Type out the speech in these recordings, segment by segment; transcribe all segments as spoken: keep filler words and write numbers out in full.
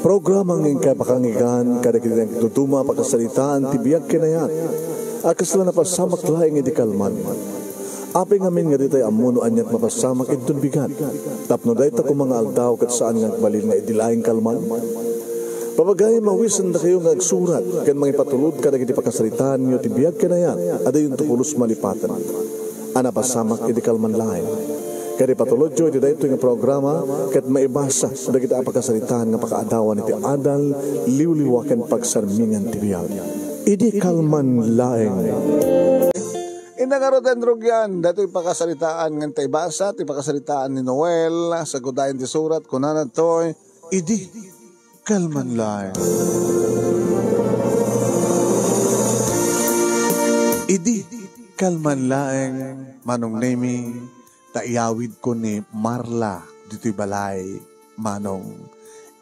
Programa nga inkay pakangigan kadagiti nagduduma a pakasaritaan ti biag ken ayat a kasla napasamak laeng idi kalman. Apay ngamin nga ditay ammo no aniat mapasamak inton bigat, tapno dayta koma nga aldaw ket saan nga agbalin nga idi laeng kalman? Papagayam, awisendakayo nga agsurat ken mangipatulod kadagiti pakasaritaanyo ti biag ken ayat a dayonto pulos malipaten a napasamak idi kalman laeng. Ket ipatulodyo iti daytoy nga programa ket maibasa dagiti a pakasaritaan nga pakaadawan iti adal, liwliwa ken pagsarmingan ti biag. Idi kalman laeng. Inna ngarud, Enrugyan, daytoy pakasaritaan nga inta ibasa, ti pakasaritaan ni Noel, sagudayen ti surat, kunana toy, idi kalman laeng. Idi kalman laeng, Manong Nemi, ta iyawidko ni Marla ditoy balay, Manong.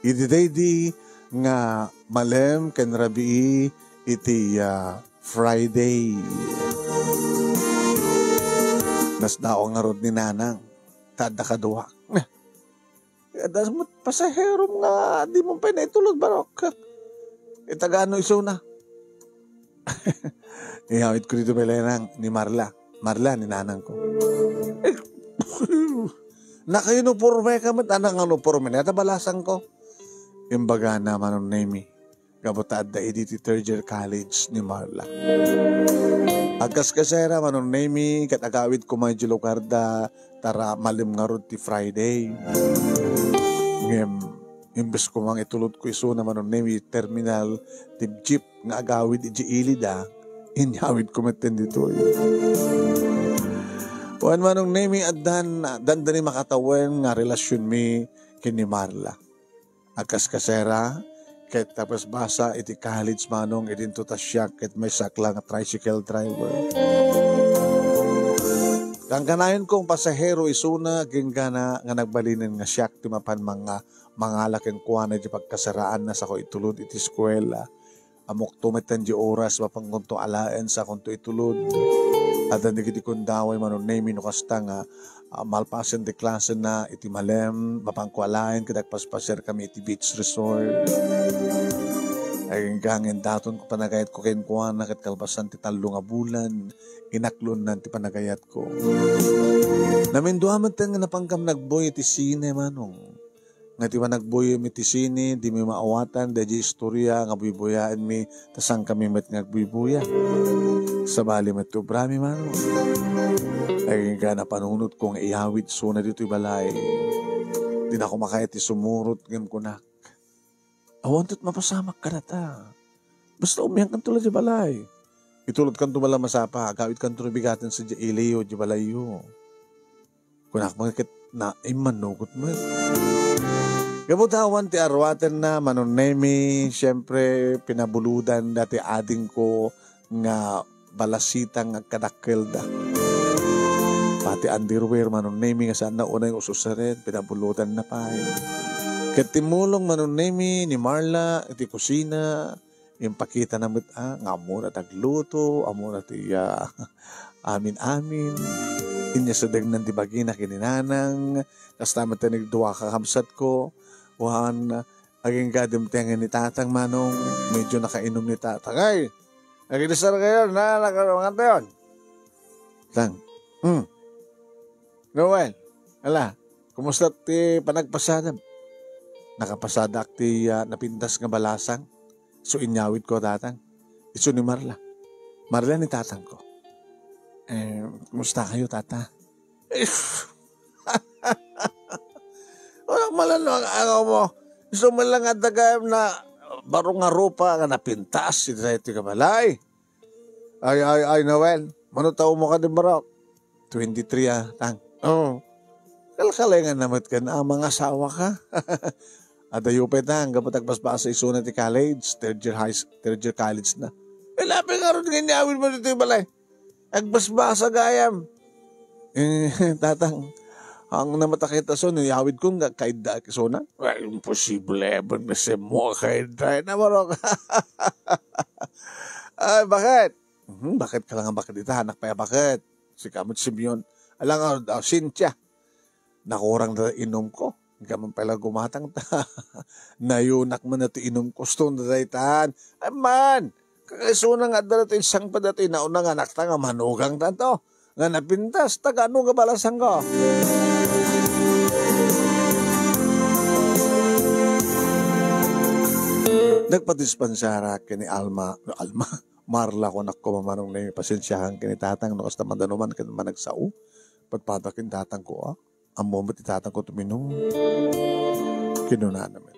Idi daydi nga malem ken rabii iti, ah, Friday. Nasdaaw ngarud ni Nanang, ta adda kaduak. Adda met pasaherom nga di mo pay naitulod, Barok. Itagano isuna? Iyawidko ditoy balay, Nang, ni Marla. Marla, ni nanangko. Eh, nakauniporme ka met, anang uniporme na, ta balasangko. Imbagana, Manong Nemi, gapu ta adda idi ti third year college ni Marla. Agkaskasera, Manong Nemi, ket agawidko man idiay lugarda, ta ra-, malem ngarud ti Friday. Ngem, imbes ko mangitulodko isuna, Manong Nemi, terminal ti jeep nga agawid idiay ilida, inyawidko metten ditoy. Wen, Manong Nemi, addan, dandani makatawen nga relasionmi ken ni Marla. Agkaskasera, ket ta basbasa iti college, Manong, idinto ta siak ket maysak la nga tricycle driver. Kankanayon kong pasahero isuna, agingga nga nagbalinen nga siak ti mapan manga-, mangala kenkuana iti pagkasaraanna sako itulod iti eskuela. Ammokto metten ti oras, mapankonto alaen sakonto itulod. Addan dagiti kundaway, Manong Nemi, no kasta nga, ah, malpasen ti klasena iti malem, mapanko alaen ket agpaspasiarkami iti beach resort. Agingga nga indatonko panagayatko kenkuana ket kalpasan ti tallo nga bulan, inaklonnan ti panagayatko. Namindua metten nga napankami nagbuy iti sine, Manong. Nga ti panagbuym iti sine, dimi maawatan daydiay istoria nga buybuyaenmi, ta saankami met nga agbuybuya. Sabali met ti obrami, Manong. Agingga napanunotko nga iyawid isuna ditoy balay. Dinako makayat ti sumurot ngem kunak, "Awan ket mapasamak kadata. Basta umiangkanto la idiay balay. Itulodkanto man la masapa, agawidkanto no bigaten sadiay iliyo idiay balayyo." Kunak met ket na, immanugot met. Gapu ta awan ti aruatenna, Manong Nemi, siempre, pinabulodan dati adingko nga balasitang agkadakkelda. Pati underwear, Manong Nemi, nga saanna unay ususaren, pinabulodanna pay. Ket timmulong, Manong Nemi, ni Marla iti kusina, impakitana met, ah, nga ammona ti agluto, ammona ti, ah, amin-amin. Inyasidegnan ti bagina ken ni Nanang, kasta met ti nagdua a kakabsatko, wen, agingga dimtengen ni Tatang, Manong, medyo nakainom ni Tatang. Ay, nagdesarkayo, na, nakarumangan tayo. Tang, hmm. Noel, ala, kumusta ti panagpasadam? Nakapasadak ti, ah, napintas nga balasang. So, inyawidko, Tatang. Isu ni Marla. Marla ni Tatangko. Eh, kumusta kayo, Tata? Wala man lang ang, ang mo. Isu man lang nga dagayam na baro nga rupa nga napintas iti daytoy nga balay. Ay, ay, ay, Noel, mano taon mo kadi, Barok? Twenty-three, ah, Tang. Oo. Kalkalenganna met ken a mangasawa ka. Adayo pay, Tang, gapu ta agbasbasa isuna ti college, third year high s-, third year college na. Eh, labi ngarud nga inyawidmo ditoy balay. Agbasbasa gayam. Eh, Tatang, ang namatakit aso, niyawidko nga kaiddaak isuna. Ay, imposible, Evan, nga semmo a kaidda na, Barok. Ay, bakit? Mhm, bakit ka lang bakit ita? Anak pa ya, bakit? Si Kamot Simeon. Alang, ah, ah, Cynthia. Nakurang na inumko. Kaman pala gumatang ta. Nayunak man ti inum kuston daytan. Ay man! Kakaisuna nga adda daytoy sangpet daytoy nauna nga anakta nga manugang tanto. Nga napintas, taga ano nga balasan ko? Nagpadispensarak ken ni Alma, Alma, Marla, ko anak ko, mamanong na pasensiahan ken ni tatang, no kasta madanuman ken managsao. Patpata ken tatang ko, ah. Ammo met ti tatang ko tuminum. Kinunana met.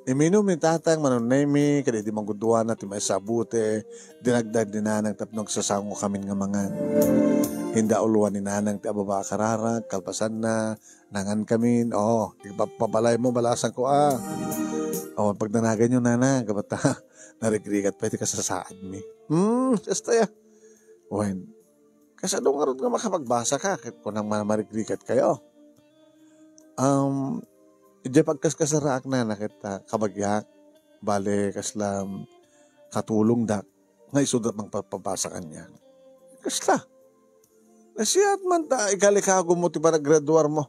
Iminum ni tatang, Manong Nemi, ket idi mangguduana ti maysa a bote, dinagdag ni nanang tapno agsasango kamin nga mangan. Inda uloan ni nanang ti ababa a kararag, kalpasanna, nangan kamin, oh, ipapabalay mo, balasan ko, ah. Oh, pagdanagan yo, nanang, kabata, narigrigat pa iti kasasaad mi. Hmm, kasta ya. Wen, kasano ngarud nga makapagbasa ka, ket kunam nga marigrigat kayo. Um, idiay pagkaskasaraak na, na ket, ah, kabagiak, bale, kasla, um, katulongdak, nga isuda mangpapabasa kaniak. Kasla, nasiat man ta, ikalikagum mo ti panagraduar mo.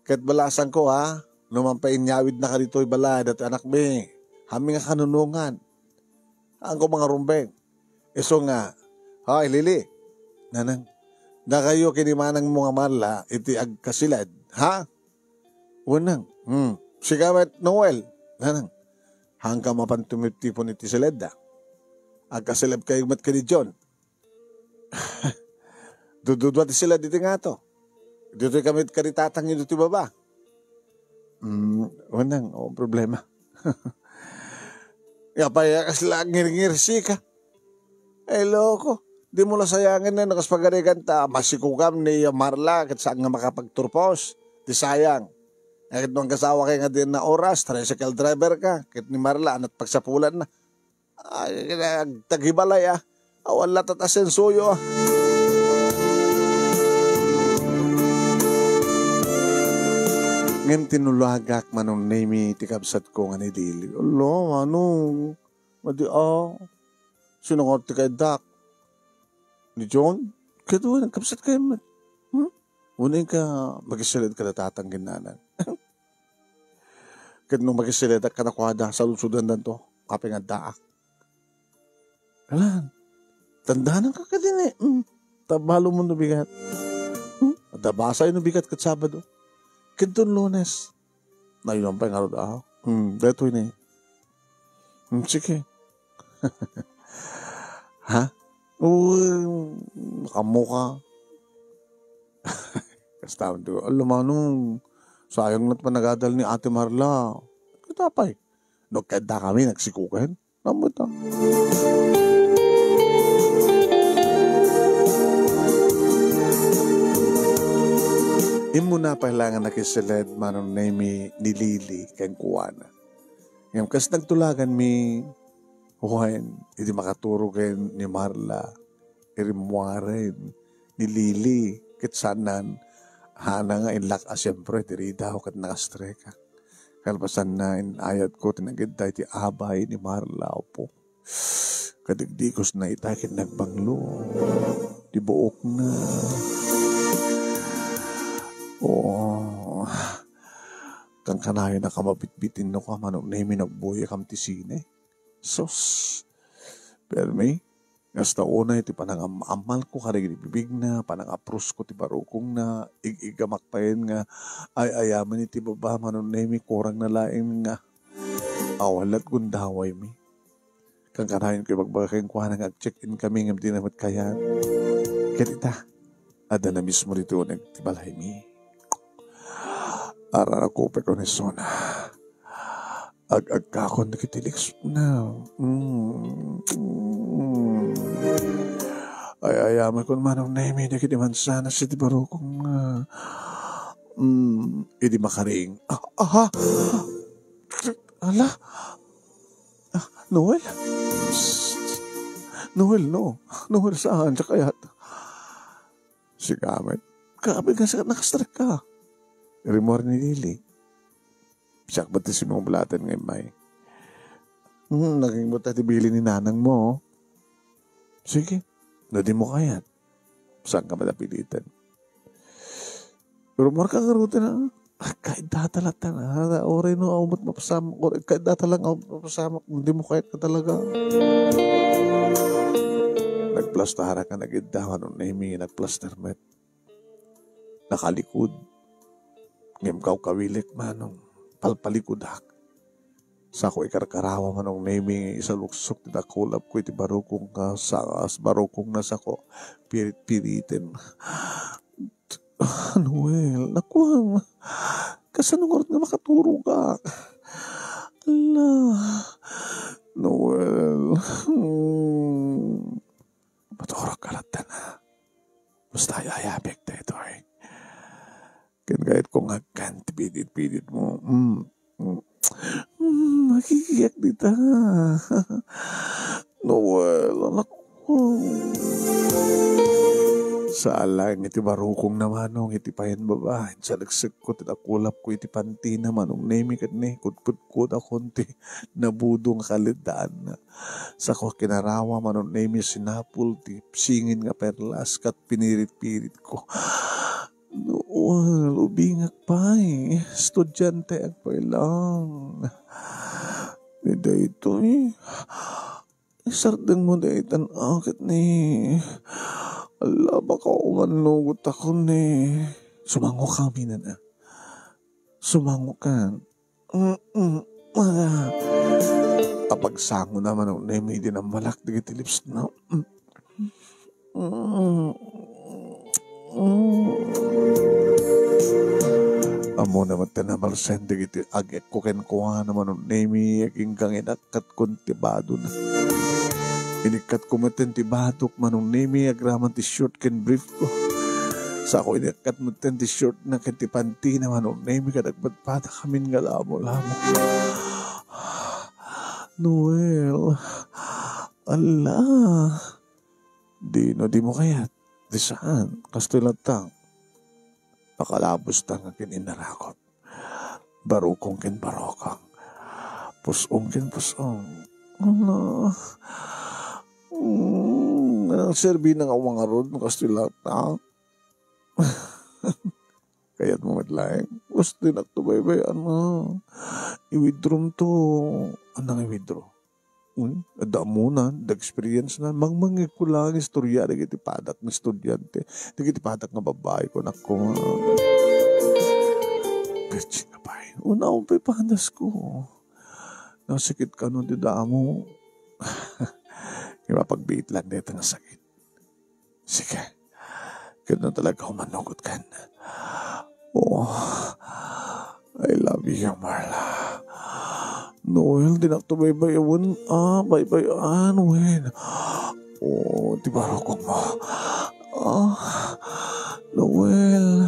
Ket balasan ko, ha, no mampainyawiddaka ditoy balay, datoy anakmi, haanmi nga kanunongan. Haanko mangarumbeng. Isu nga, "Hoy, Lili, nanang, dakayo ken ni manangmo nga Marla iti agkasiled, ha?" "Wen, nang." "Hmm. Sika met, Noel, nanang, haanka mapan tumiptipon iti siledda. Agkasiled kayo met ken ni John." Dududua ti sila ditoy ngato. Ditoy kami kadi tatang iti baba. Mm, wen, nang, o, problema. Apay a kasla ngirngir sika. Ay, loko. Di mo la sayangen no kas pagarigan ta masikugam ni Marla ket saan nga makapagturpos. Ti sayang. Ket no agkasawa kay nga di na oras, tricycle driver ka, ket ni Marla, anat pagsapulan na. Ay, agtagibalay, ah. Awan latat asensoyo, ah. Ngem tinulagak, Manong Nemi, ti kabsatko nga ni Lili. Ala, Manong, madi, ah. Sino nga ti kaidak? Ni John? Kaduay, nagkabsat kayo met. Hmm? Unayen ka, magisiled ka da tatang ken nanang. Ket no makiseledak kadakuada, saludsodandanto, apay nga addaak. Alan, tandanan ka kadin eh. Mm. Tabalo mo no bigat. Hmm? Adda basay no bigat ket Sabado. Ket don Lunes. Nayuan pay ngarud, ah. Hmm, daytoy ni. Hmm, sige. Ha? Uy, makamuka. Kasta, "Ala, manong, sayang met panagadal ni Ate Marla." Kita pay. No, kaya da kami nagsikuken. Namuta. Immuna pay la nga nakisiled, Manong Nemi, ni Lili kenkuana. Ngem kas nagtulaganmi, wen, idi makaturogen ni Marla, irimmuaren ni Lili, ket saanan, hana nga inlak a siempre, diri daw ket nakastreka. Kalpasanna, in-ayatko ti nagidday ti abay ni Marla, opo. Kadigdigosna ita ket nagbanglo ti buokna. Oo. Kankanayon a kamabitbitin no ka, Manong Nemi, nagbuyaykam ti sine. Sus. Permi, kasta unay ti panangam-ammalko kadagiti bibigna, panangaprusko ti barukongna, ig-igamak payen nga ay-ayamen iti baba, Manong Nemi, kurangna laeng nga awan lat gundawaymi. Kankanayon ko ibagbaga kenkuana nga ag-check-in kami ngem dina met kayat. Ket ita, adda na mismo ditoy uneg ti balaymi. Arakupek unay sona. Ag-agkakon dagiti liksipna. Mm. Mm. Ay-ayamakon, Manong Nemi, dagiti mansanas iti barukongna. Mm. Idi makaring. Ah, aha! Ala? Ah, Noel? Psst. Noel, no. Noel, saan? Diak kayat. Sika met. Grabe ka, sika, nakastrek ka. Rimmuar ni Lili. Siak met ti simmumulaten nga immay. Hmm, naging buta ti bilin ni nanang mo, oh. Sige, no di mo kayat. Saan ka madapilitan? Rummuar ka ngaruden, ha? Kaiddata latta na, uray no, awan met mapasamak, uray kaiddata lang, awan met mapasamak, dimo kayat nga talaga. Nagplastaran nga nagidda, Manong Nemi, nagplaster met. Nakalikod. Ngem kawkawilik, Manong, palpalikodak. Sako ikarkarawa, Manong Nemi, isaluksok ti dakulapko iti barukong nga sa-, barukong na sako pirit-piriten. Noel, nakuam. Kasano ngarud nga makaturogak? Ala, Noel. Hmm. Maturog ka latta na. Basta ay-ayabek daytoy. Ken kayatko nga agkan ti pidit-pidit mo. Mm. Mm. Mm, makikiyak dita. Noel, anak ko. Saan laeng iti barukong na, Manong, iti payen babaen. Saleksekko ti dakulapko iti pantina, Manong Nemi, ket ni, kudkudkodakon ti nabudo nga kaleddaanna. Sako kinarawa, Manong Nemi, sinapul ti singin nga perlas kat pinirit-piritko. Noel, ubingak pay. Estudianteak pay lang. Ni daytoy, isardengmo daytan aket ni. Ala, baka umannugotakon ni. Sumangoka, Mina, a. Sumangoka. Mm-mm. Ah. Apagsangona, Manong Nemi, idi nammalak dagiti lips na. Mm. Mm. Mm. Ammona met ti namalsen dagiti ag-ekko kenkuana, Manong Nemi, agingga nga inikkatko ti badona. Inikkatko metten ti badok, Manong Nemi, agraman ti short ken brief ko. Sako inikkat metten ti short na ken ti panty na, Manong Nemi, ket agpadpadakamin nga lamo-lamo. Noel, ala, dino, dimo kayat? Di saan, kastoy latta. Nakalabos ta nga kin-inaragot. Barukong ken barukong. Pus-ong ken pus-ong. Ala. Mm, anong serbi na nga umangarod no kastoy latta? Kayat mo met laeng. Gusto dinak to baybay-an. I-withdraw to. Anong i-withdraw? Hmm? Adda ammona, adda experience na. Mangmangegko lang istorya dagiti padak nga estudiante. Dagiti padak nga babbai, kunakko. Virgin nga pay. Una, umpay padasko. Nasakit kano ti damo. Ipapagbiit lang deta nga sakit. Sige. Ket no talaga umannugot ken. Oh, I love you, Marla. Noel, dinak to baybay-awan. Ah, baybay-an, wen. Oh, ti barukong mo. Ah, Noel.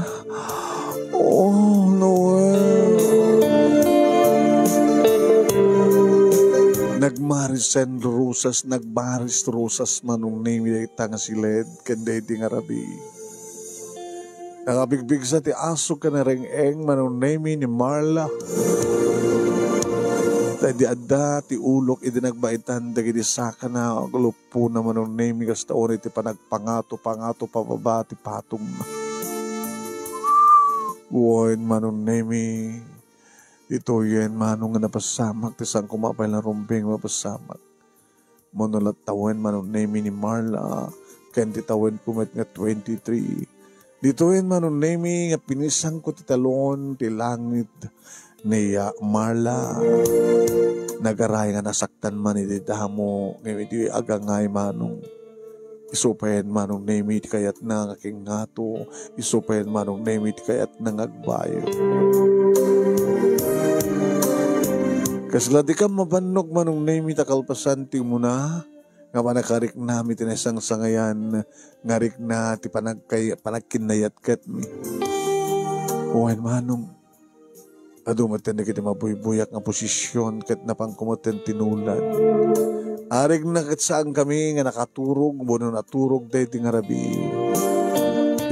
Oh, Noel. Nagmarisen rosas, nagmaris rosas, Manong Nemi, dayta nga siled ken daydi nga rabii. Nakabigbigsa ti aso ken nareng-eng, Manong Nemi, ni Marla. Daydi adda ti ulok idi nagbaitan dagiti sakana, agluppona, Manong Nemi, kasta unay ti panagpangato-pangato pababa ti patongna. Wen, Manong Nemi, ditoyen, Manong, nga napasamak ti saan koma pay la rumbeng mapasamak. Mano la tawen, Manong Nemi, ni Marla, ken ti tawenko met nga twenty-three. Ditoyen, Manong Nemi, nga pinisangko ti talon ti langit ni, ah, Marla. Nagaray nga nasaktan man iti damo, ngem iti agangay, Manong. Isu payen, Manong Nemi, ti kayatna nga kingngato. Isu payen, Manong Nemi, ti kayatna nga agbayo. Kasla dikam mabannog, Manong Nemi, ta kalpasan ti umuna nga panakariknami ti naisangsangayan nga rikna ti panagkay-, panagkinnayat ketmi. Wen, Manong, adu metten dagiti mabuybuyak nga posisyon ket napan koma metten ti nulad. Arigna ket saankami nga nakaturog wenno naturog daydi nga rabii.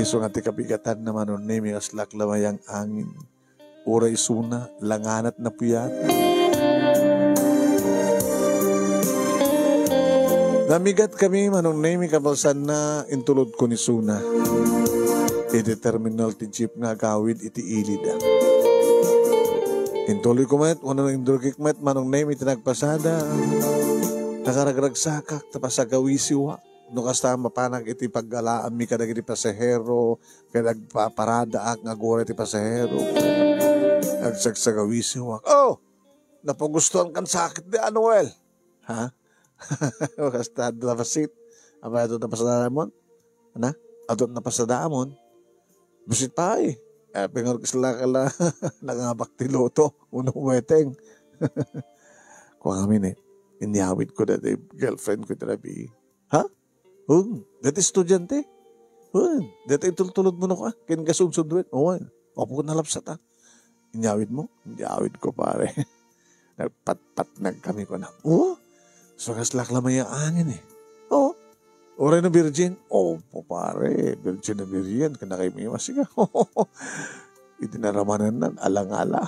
Isu nga ti kabigatanna, Manong Nemi, kaslak la mayang angin. Uray isuna, langanat napuyat. Namigatkami, Manong Nemi, kabalsanna, intulodko ni Suna iti terminal ti jeep nga agawid iti ilid. Intuloy ko met, wenno indurgik met, Manong Nemi, ti nagpasada. Nakaragragsakak, ta pasagawisiwak. No kasta, mapanak iti paggalaanmi kadagiti pasahero, ket agpaparadaak nga agura iti pasahero. Agsagsagawisiwak. Oh! Napagustuan kan sakit di Anuel. Ha? Kasta, labasit. Apay, adu ti napasadaamon? Ana? Adu ti napasadaamon? Busit pay. Eh, pingarukis la ka la. Nangabak ti luto. Uno weteng. Kua ngamin eh. Inyawid ko dati girlfriend ko iti rabii. Ha? Hmm, dati estudiante? Hmm, dati itultulod mo no ka? Ken kasudsudwen? Oo, eh. Apo ko nalapsat, ah. Inyawid mo? Inyawid ko, pare. Nagpatpatnag kami ko na. Oh? So, ngas laklamay ang angin eh. Oh? Uray na virgin? Oh, pare. Virgin na virgin. Kana kayo may masiga. Iti naramanan nan, alangala.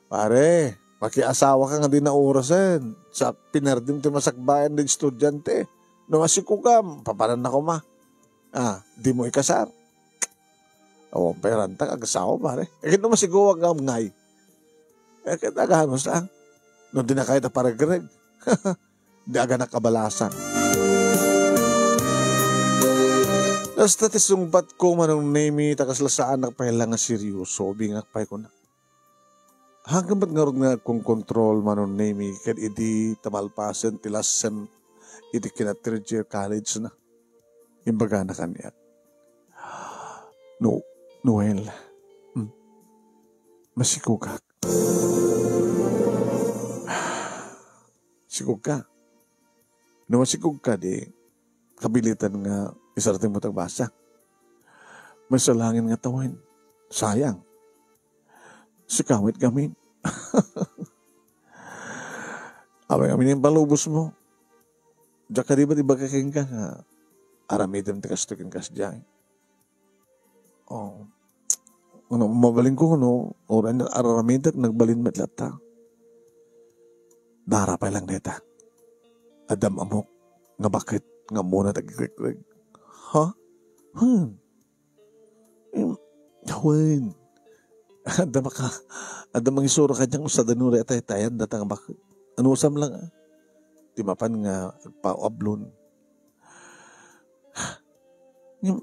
Pare, makiasawa ka nga di na orasen. Sa pinardim ti masakbayan di estudiante. No, masikugam, papanan na kuma. Ah, di mo ikasar. Awan pay ranta, agasawa, pare. Eh, ket no masiguwag nga ngay. Eh, ket aganos lang. No, di na kayat a paregreg. Di aganak kabalasan. Basta ti sungbat ko, Manong Nemi, ta kasla saanak pay lang nga seryoso, bingak pay kuna. Hanggang met ngarud nga agkonkontrol, Manong Nemi, ket idi ta malpasen ti last sem iti kina third year college na. Imbagana kaniak, "No, Noel, hmm, masikugak." "Sikugka?" "No masikugka, di kabilitan nga isarteng mo ti agbasa. Maysa langin nga tawen. Sayang. Sika met ngamin." "Apay ngamin ti impalubos mo? Diak kadi met ibaga kenka nga aramidem ti kastoy ken kasdiay?" Oh. Ano, mabalin ko, no? Uray na ar-aramidek, nagbalin met latta. Dara pay lang deta. Adda amok nga baket nga ammona ti agregreg. Ha? Hmm. Em, wen. Adda maka-, adda mangisuro kaniak no sadano ray ataytayan data nga baket. Anusam lang, ah. Ti mapan nga agpaablon. Ngem,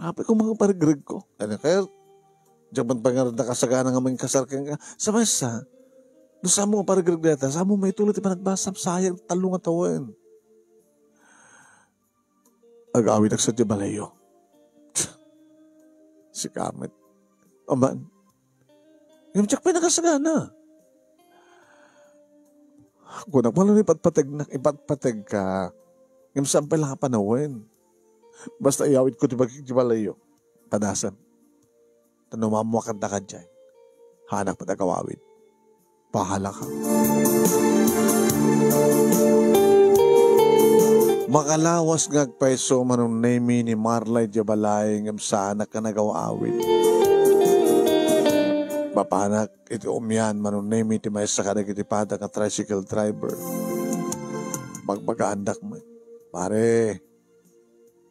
apay ko nga paregreg ko? Ano kaya? Diak man pay ngarud nakasagana nga mangikasar kenka. Sa maysa, no saan mo nga paregreg dayta, saan mo maituloy ti panagbasam, sayang tallo nga tawen. Ag-awidak sadiay balayyo. Sika met. Aman, ngem diak pay nakasagana. Kunak, "Mano ni ipatpategnak, ipatpategka, ngem saan pay lang a panawen. Basta iyawidko ti bagik ti balayyo. Padasem. Ta no mammuak kanta kadiay, haanak met agawawid. Bahalaka." Makalawas nga agpayso, Manong Nemi, ni Marla idiay balay, ngem saanak a nagaw-awid. Mapanak iti umian, Manong Nemi, ti maysa kadagiti pada nga tricycle driver. Bagbagaandak met, "Pare,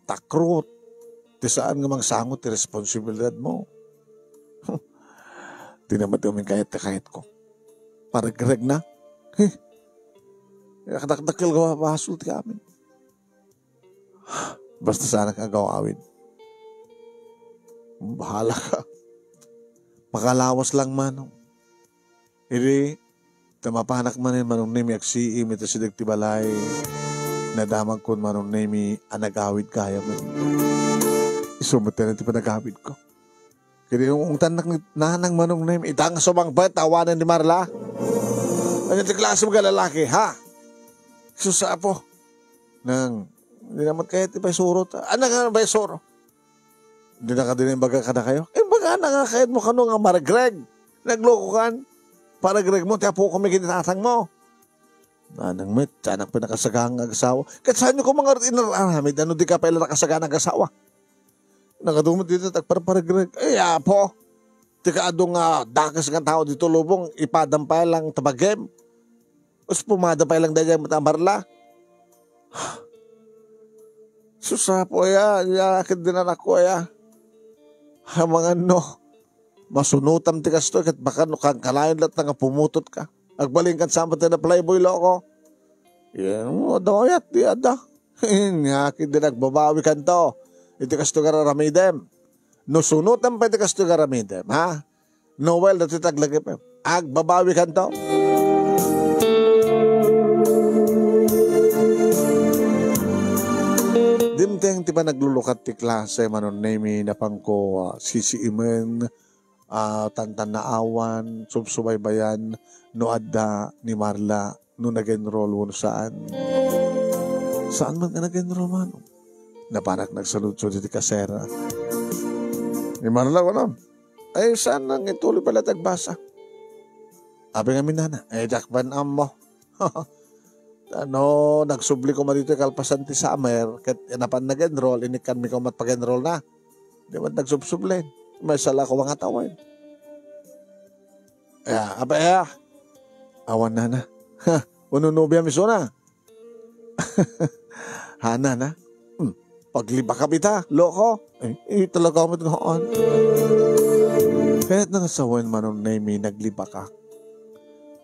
takrot ti saan nga mangsango ti responsibilidad mo." Di na met umin kayat ti kayat ko. Paregreg na. He. Kadakdakkel nga basol ti amin. Basta saanak a agawawid. Bahala ka. Makalawas lang, Manong. Idi, ta mapanak manen, Manong Nemi, agsiim iti sideg ti balay. Nadamagkon, Manong Nemi, a nagawid gayam. Isu met ti panagawid ko. Kadi ungtannak ni nanang, Manong Nemi, ita nga sumangpet, awanen ni Marla. Ano ti klase nga lalaki, ha? Sus, apo. Nang, di naman kaya ti pay surot. Ano nga pay surot? Di na ka din imbaga kadakayo. Imbagana nga kayat mo kano nga maregreg. Naglokokan. Paregreg mo, ti apo ko may ginitatang mo. Nanang met, tiyanak pinakasagang agasawa. Ket saan nyo ko mga inaramid, ano di ka pala nakasagang agasawa? Nakadumot dito, tagparparegreg. Ay, apo. Ti kaadu nga dakes nga tao dito lubong, ipadam pa lang tabagem. Us pumada pa lang dayang matamarla. Susa po ya, ya, ket dinanak ko ya. Hamangan no. Masunotam ti kastoy, ket baka no kankanayon latta nga pumutotka. Agbalinkan sa met ti playboy, loko. Yan, adda mayat, di adda. Nya, ket di nagbabawi kanto. Iti kastoy nga aramidem. No sunotam pay ti kastoy nga aramidem, ha? Noel, datoy ti aglagip. Agbabawi kanto. Dimteng ti panaglulukat ti klase, Manong Nemi, napangko, ah, sisiimen, ah, tantannaawan, subsubaybayan, no adda ni Marla, no nag-enroll wenno saan. Saan man nga nag-enroll, Manong? Napanak nagsaludsod iti kasera. Ni Marla, kuno, ay, saan nang ituloy pala ti agbasa? Apay ngamin, nana? Ay, diak man ammo. Ano, nagsubli koma ditoy kalpasan ti summer, ket napan nag-enroll, inikkanmi koma pag-enroll na. Di man nagsubsubli. Maysa la koma nga tawen. Ya, apay, ya? Awan, nana. Ha, uno nobiam isuna. Hana na. Hmm. Paglibakam ita, loko. Eh, eh, talaga met nga haan. Kayat nga sawen, Manong Nemi, naglibakak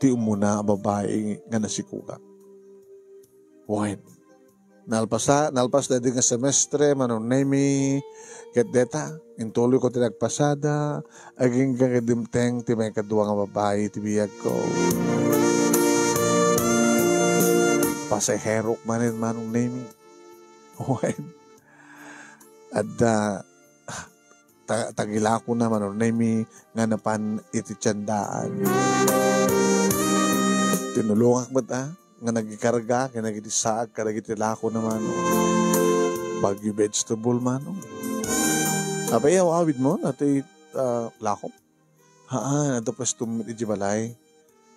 ti umuna a babai nga nasikugak. Wen, nalpasa-, nalpas daydi nga semestre, Manong Nemi, ket deta, intuloyko ti nagpasada, agingga ket dimteng ti maikadua nga babai ti biagko. Pasaherok manen, Manong Nemi. Wen, adda ta-, tagilakona, Manong Nemi, nga napan iti tiendaan. Tinulongak met, a, nga nagikarga ken nagiti saag kadagiti lakona, Manong. Baguio vegetable, Manong. Apay, aw-awidmo datoy, a, lakom? Haan, adda pwesto met idiay balay.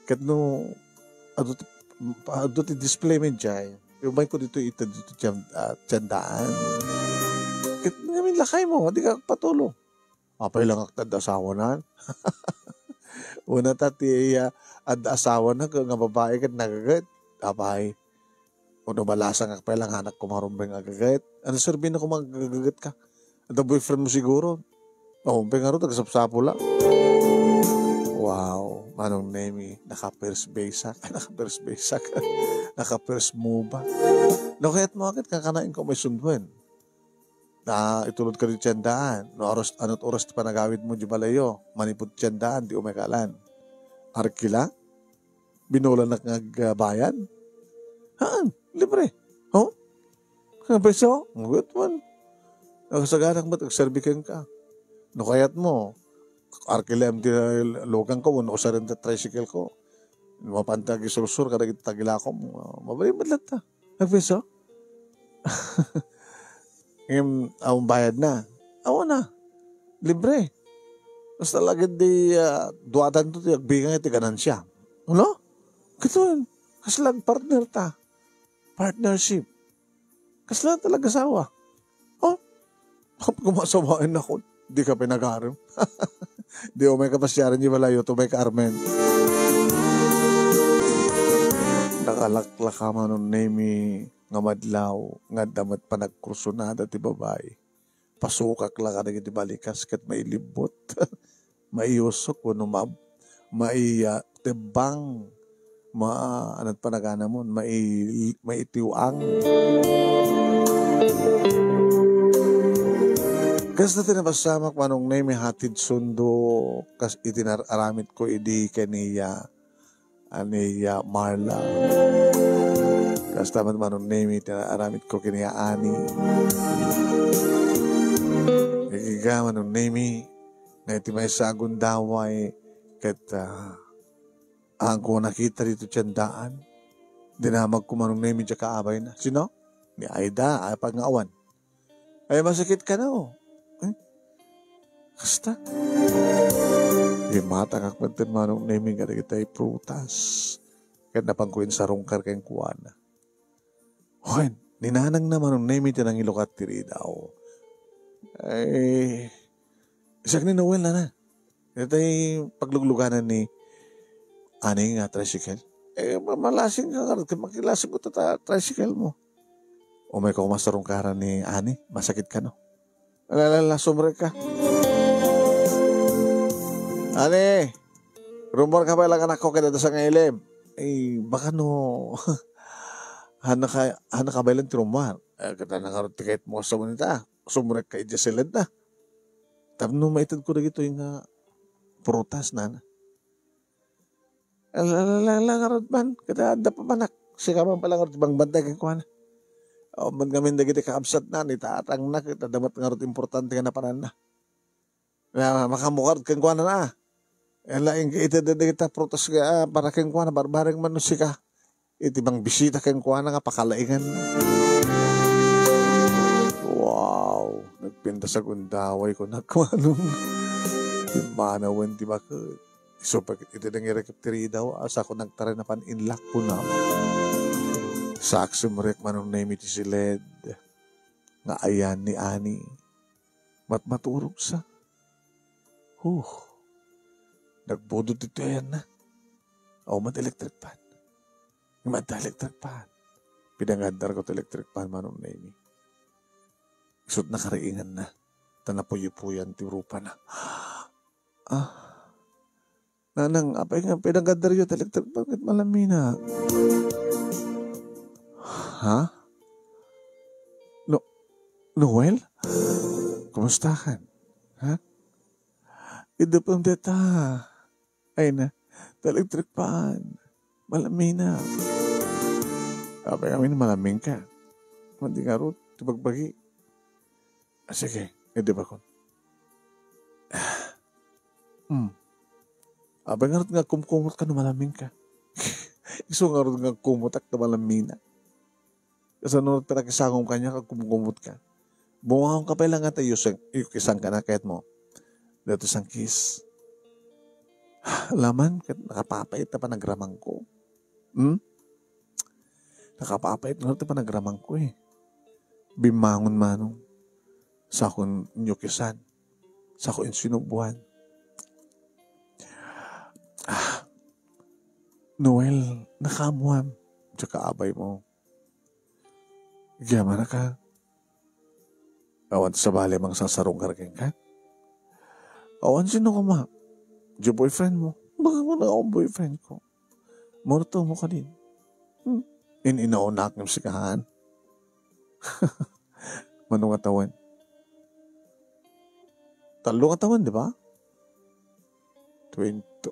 Ket no, adu ti, adu ti display met idiay. Umayko ditoy ita ditoy tian-, a, tiendaan. Ket ngamin lakaymo, dika agpatulo. Apay langak ta adda asawana? Una ta ti, a, adda asawana nga babai ket nagaget. Apay, Ono, balasangak pay la nga anak ko, marumbeng agaget. Ano serbina koma nga agaget ka? Adda boyfriend mo siguro. O, umpay ngarud, agsapsapula. Wow, Manong Nemi, naka-first base ak. Ay, naka-first base ak. Naka-first move ak. No, kayat mo, agget, kakanain ko may sunduen. Na itulod ka di tiendaan. No, oras, anot oras ti panagawid mo di balayo? Manipud tiendaan, di umay kalan. Arkila? Binulanak nga agbayad? Haan, libre. Ho? Nga peso? Ngut man. Nagsaganak met agserbi kenka. No kayat mo, arkilem ti lugan ko, wenno usaren ti tricycle ko. Mapan ta agisursur kadagiti tagilakom, ah, mabalin met latta. Agpeso? Ngem, awan bayad na. Awan na. Libre. Basta lagid di, ah, duadanto ti agbingan iti ganansia. Ano? Katon, kasla partner ta. Partnership. Kasla talaga asawa. Oh? Kumasawain ako. Di ka pinagarem. Di umay ka pasiaran di balayo, tumay ka, Armen. Nakalaklaka Manong Nemi nga madlaw, nga adda met panagkursunada ti babai. Pasukak la kadagiti balikas ket mailibbut. Maiyusok wenno ma-, mai-, ah, tebbang. Ma-, anat panaganamon, mai-, maitiw-ang. Kasta ti napasamak, Manong Nemi, hatid sundo, kas iti nar-, aramid ko idi kaniya, ani, ah, Marla. Kasta met, Manong Nemi, ti aramid ko kaniya, ani. Igiga, Manong Nemi, nga iti maysa a gundaway ket, ah, Agko nakita dito tiendaan. Dinamag ko Manong Nemi diay kaabayna. Sino? Ni Aida, apay nga awan? Ay, masakit ka na, oh. Eh? Kasta? Imatangak met ti Manong Nemi kadagiti prutas. Ket napanko insarungkar kenkuana. Wen, ni nanangna Manong Nemi ti nangilukat ti ridaw. Ay, siak ni Noel, nana. Itay paglugluganan ni Ani nga tricycle. Eh, ma-, malasing ka ngarud, ket makilasing ko ta, ta tricycle mo. Umay ka koma sarungkaran ni Ani, masakit ka, no? Alala, sumrek ka. Ani, rummuar ka pay laeng, anakko, ket adda sa nga ilim. Ay, baka no, haanna ka, haanna kabaelan ti rummuar. Eh, ket haanna ngarud ti kayatmo a sawen ita. Sumrekka idiay siledna. Tapno maitedko dagitoy nga prutas, nana. Ala, ala, ala, ala, ngarud man. Ket adda pay, anak. Sika man pay laeng ngarud ti mangbantay kenkuana. Awan man ngamin dagiti kakabsatna, ni tatangna, ket adda met ngarud importante nga napananna. Na, makaammoka ngarud kenkuana, a. Ala, inka ited dagita prutas nga, a, para kenkuana, barbareng man no sika. Iti mangbisita kenkuana nga pakalaingan. Wow! Nagpintas a gundaway, kunak, Manong. Immanawen ti baket. Isu pay ket iti nangirekep ti ridaw, a, sako nagtaray napan inlak, kuna. Saksem rek, Manong Nemi, ti siled nga ayan ni Ani. Matmaturogsa. Huh. Nagbudot ditoy ayanna. Awan met electric fan. Ngem adda electric fan. Pinangaddar ko ti electric fan, Manong Nemi. Isut nakariinganna. Ta napuypuyan ti rupana. Ah. Nanang, apay nga pinangaddaryo ti electric fan ket malamina? Ha? No, Noel? Kumustakan? Ha? Idupem deta. Ay na, ti electric fan. Malamina. Apay ngamin malamingka? Madi ngarud, ti bagbagi. Ah, sige, idupakon. Hmm. Apay ngarud nga kumkumotka no malamingka? Isu ngarud nga kumkumotak no malamina. Kasano ti nakisangom kaniak a kumkumotka? Bumangonka pay laeng ta iyusang-, iyukisanka na kayatmo. Daytoy sangkis. Laman ket nakapapait ti panagramanko. Hmm? Nakapapait ngarud ti panagramanko, eh. Bimmangon, Manong. Sako inyukisan. Sako insinuboan. Ah, Noel, nakaammoam. Diak abaymo. Agyamanak. Awan sabali mangsasarungkar kenka? Awan, sino koma? Diay boyfriend mo? Baka mo na akong boyfriend ko. Murto mo kadin. Hmm. In-inaonak ngem sika haan. Mano nga tawen? Tallo nga tawen, di ba? Twenty,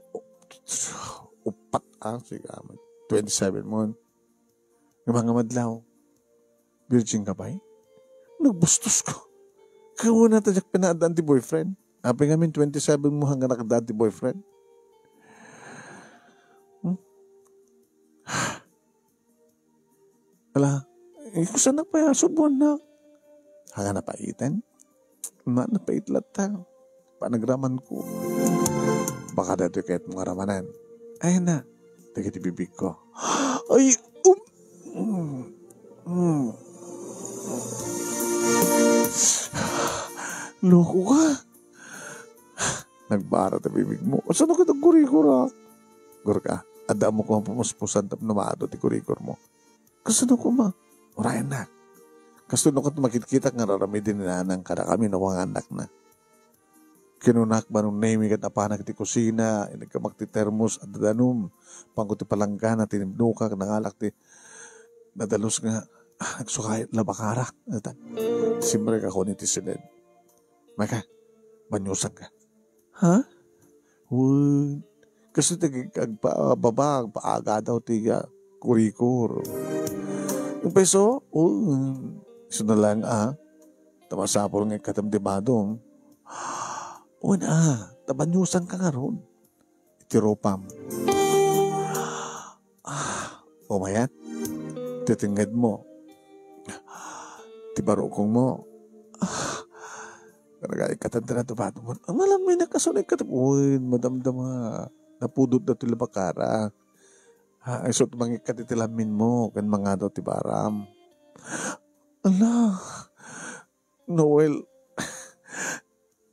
upat, ah, sige, ah, twenty-seven mo. Nga mga madlaw, virgin ka pay? Nagbustos ko. Kauna ta diak pinaaddaan ti boyfriend. Apay ngamin twenty-seven mo, haanka nakaddaan ti boyfriend? Hmm? Ala, eh, kusanak pay a suboannak? Haanka napaiten? Ma, napait latta. Panagramanko. Baka daytoy kayatmo nga ramanen. Ay na, dagiti bibigko. Ay, um, mm, mm. Loko ka. Nagbara ti bibigmo. Saan ka nagkurikor, a? Gurka, adda mo koma pumuspusan tapno maado ti kurikor mo. Kasano koma? Urayennak. Kastoy no ket makitkitak nga raramiden ni nanang kadakami no mangannakna. Kinunak, Manong Nemi, ket napanak iti kusina, iniggamak ti termos a dadanum, panko ti palanggana, tinibnokak, nangalak ti nadalus nga, ah, nagsukayat la bakarak. Simrek ako iti siled. Maka, banyusanka. Ha? Wen. Kastoy ti ag-, agpa-, baba, agpaagadaw ti, ah, kurikor. Yung peso? Oh, isu na lang, ah. Ta masapul nga ikkatem ti badom. Wen, ah, ta banyusanka ngarud iti rupam. Ah, umayat. Ti tengngedmo. Ti barukongmo. Ah, talaga, ikkatem ti nadubadom. Ang malam, may nakasunod ka. Uy, madamdama. Napudot na ti labakara. Ha, ay, so, mangikkat iti laminmo, kan mangadaw ti baram. Ala, Noel,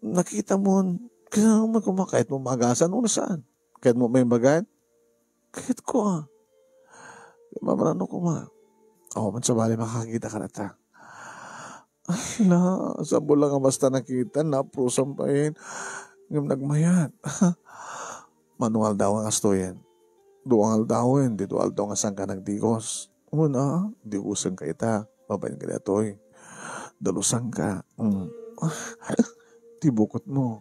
nakita mo, kaya mo kumakait mo magasan, o saan? Kaya mo may bagan? Kayat ko, ah. Mamrano ko, ma. Oh, man sabali makakita ka na ta. Ala, sabo lang nga basta nakita, naprusan pa yun. Ngem nagmayat. Mano nga aldaw nga kastoyen? Dua nga aldawen, ti dua aldaw nga sangka nagdigos. Una, digosenka ita, babaen ka datoy. Dalusanka. Mm. Ti bukotmo.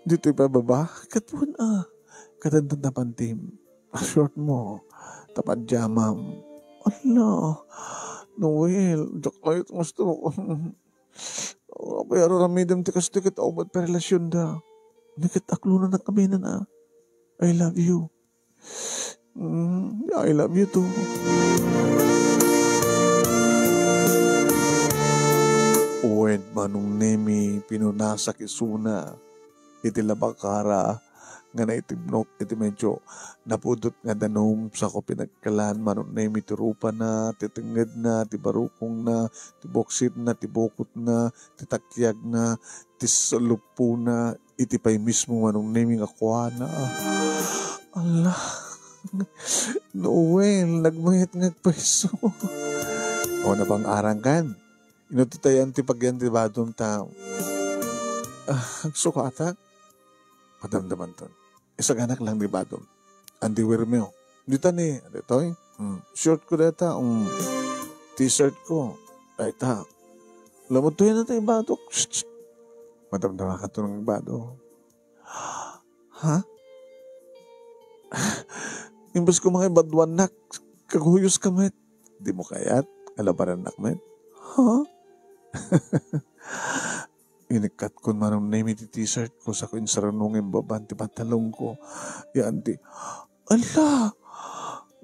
Ditoy pay baba, ket una. Kadandan ta pantim. Shortmo. Ta pajamam. Ala, Noel, diak kayat nga gusto. Apay, ar-aramidem ti kastoy ket awan met pay relasionda. Ni ket aklonanak kami na, ah. I love you. Mm, I love you too. Wen, Manong Nemi, pinunasak isuna iti labakara nga naitibnok iti medyo napudot nga danum. Sako pinagkalan, Manong Nemi, ti rupana, ti tengngedna, ti barukongna, ti boksitna, ti bukotna, ti takiagna, ti saluppona, iti pay mismo, Manong Nemi, nga kuana. Ala, Noel, nagmayat nga agpayso. O, napang-arangkan. Inutitayan ti pagyan ti badom ta, ah, agsukatak. Madamdamanton. Isaganak lang di badom. Underwear mo. Dita ni, ditoy? Hmm. Short ko deta. Hmm. T-shirt ko. Dayta. Lamot to yan natin badok. Shh, shh. Madamdama ka to ng bado. Ha? Imbes ko mga ibaduan nak, kaguyos ka met. Di mo kayat, alabaran nak met. Ha? Inikkat ko Manong Nemi ti t-shirt ko, sako insarunong imbaban ti pantalon ko. Yan ti, ala!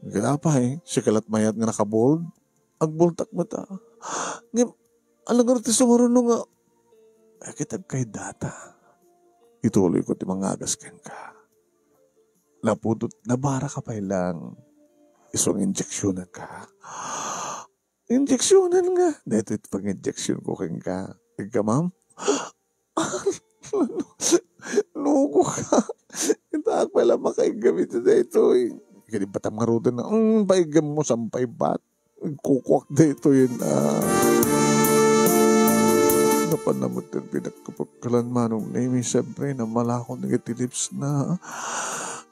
Kaya pa eh, siya kalat mayat nga nakabold. Agboltak mata. Ngem, alangar ti sumaruno nga, ay, kitag kay data. Ituloy ko ti mangagas kenka. Napudot, nabara ka pay lang. Isu nga injeksyonan ka. Injeksyonan nga. Daytoy ti pang-injeksyon ko kenka. Igka, ma'am? Luko ka. Itaak pay lang makaigam iti daytoy. Kadi batam nga ruten na, mm, paigam mo, sampay bat. Kukuak daytoy, ah. Napan na met ti pinagkapagkalan Manong Nemi, siyempre, namalakon iti lips na.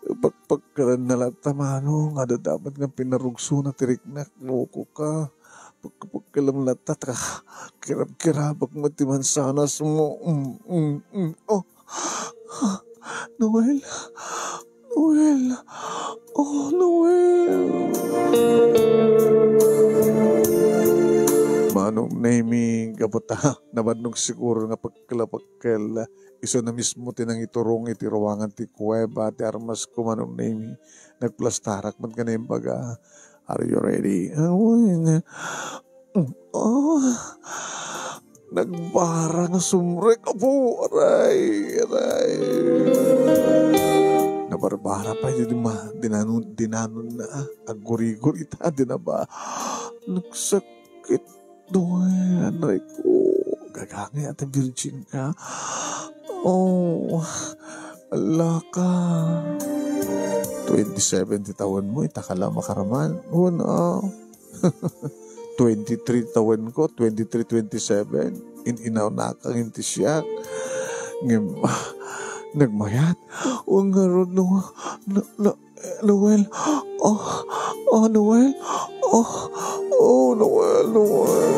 Pagpagkalan na latta Manong, nga dadamat nga pinarugsona ti riknak, luko ka. Pagkapagkalam latta, ta kirab-kirabak met ti mansanas mo. Mm, mm, mm. Oh. Noel. Noel. Oh, Noel. Manong Nemi, gapu ta, nabannog siguro nga pagkalapakkel. Isu na mismo ti nangiturong iti ruangan ti kuweba, ti armas ko, Manong Nemi. Nagplastarak met nga naimbaga, "Are you ready?" Awan. Ah, nagbara nga sumrek. Apo, aray, aray. Nabarbara pay di ma-, dinanon, dinanon na. Aggurigor ita, dinaba. Nagsakit. Doy, anay ko, gagangay ata virgin ka. Oh, ala ka. Twenty-seven ti tawen mo, ita ka lang makaraman. Oh, no. Twenty-three tawen ko, twenty-three, twenty-seven. In-inaw na kang inti siak. Ngem, nagmayat. Oh, ngarud, no. Na, na, Noel. Oh, oh, Noel. Oh, oh, Noel, Noel.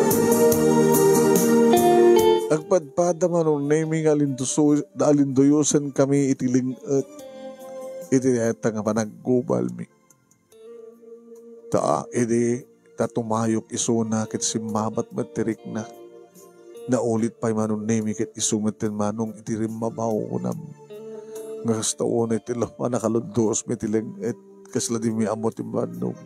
Agpadpada Manong Nemi nga alinduso-, alinduyosen kami iti ling-et. Iti dayta nga panaggubalmi. Ta, idi, ta tumayok isuna ket simmabat met ti riknak. Naulit pay Manong Nemi ket isu met ti Manong iti rimmabaw, kunam. Nga kasta unay ti lama nakalundos mi ti leng-et, kasla di mi ammo ti bannog.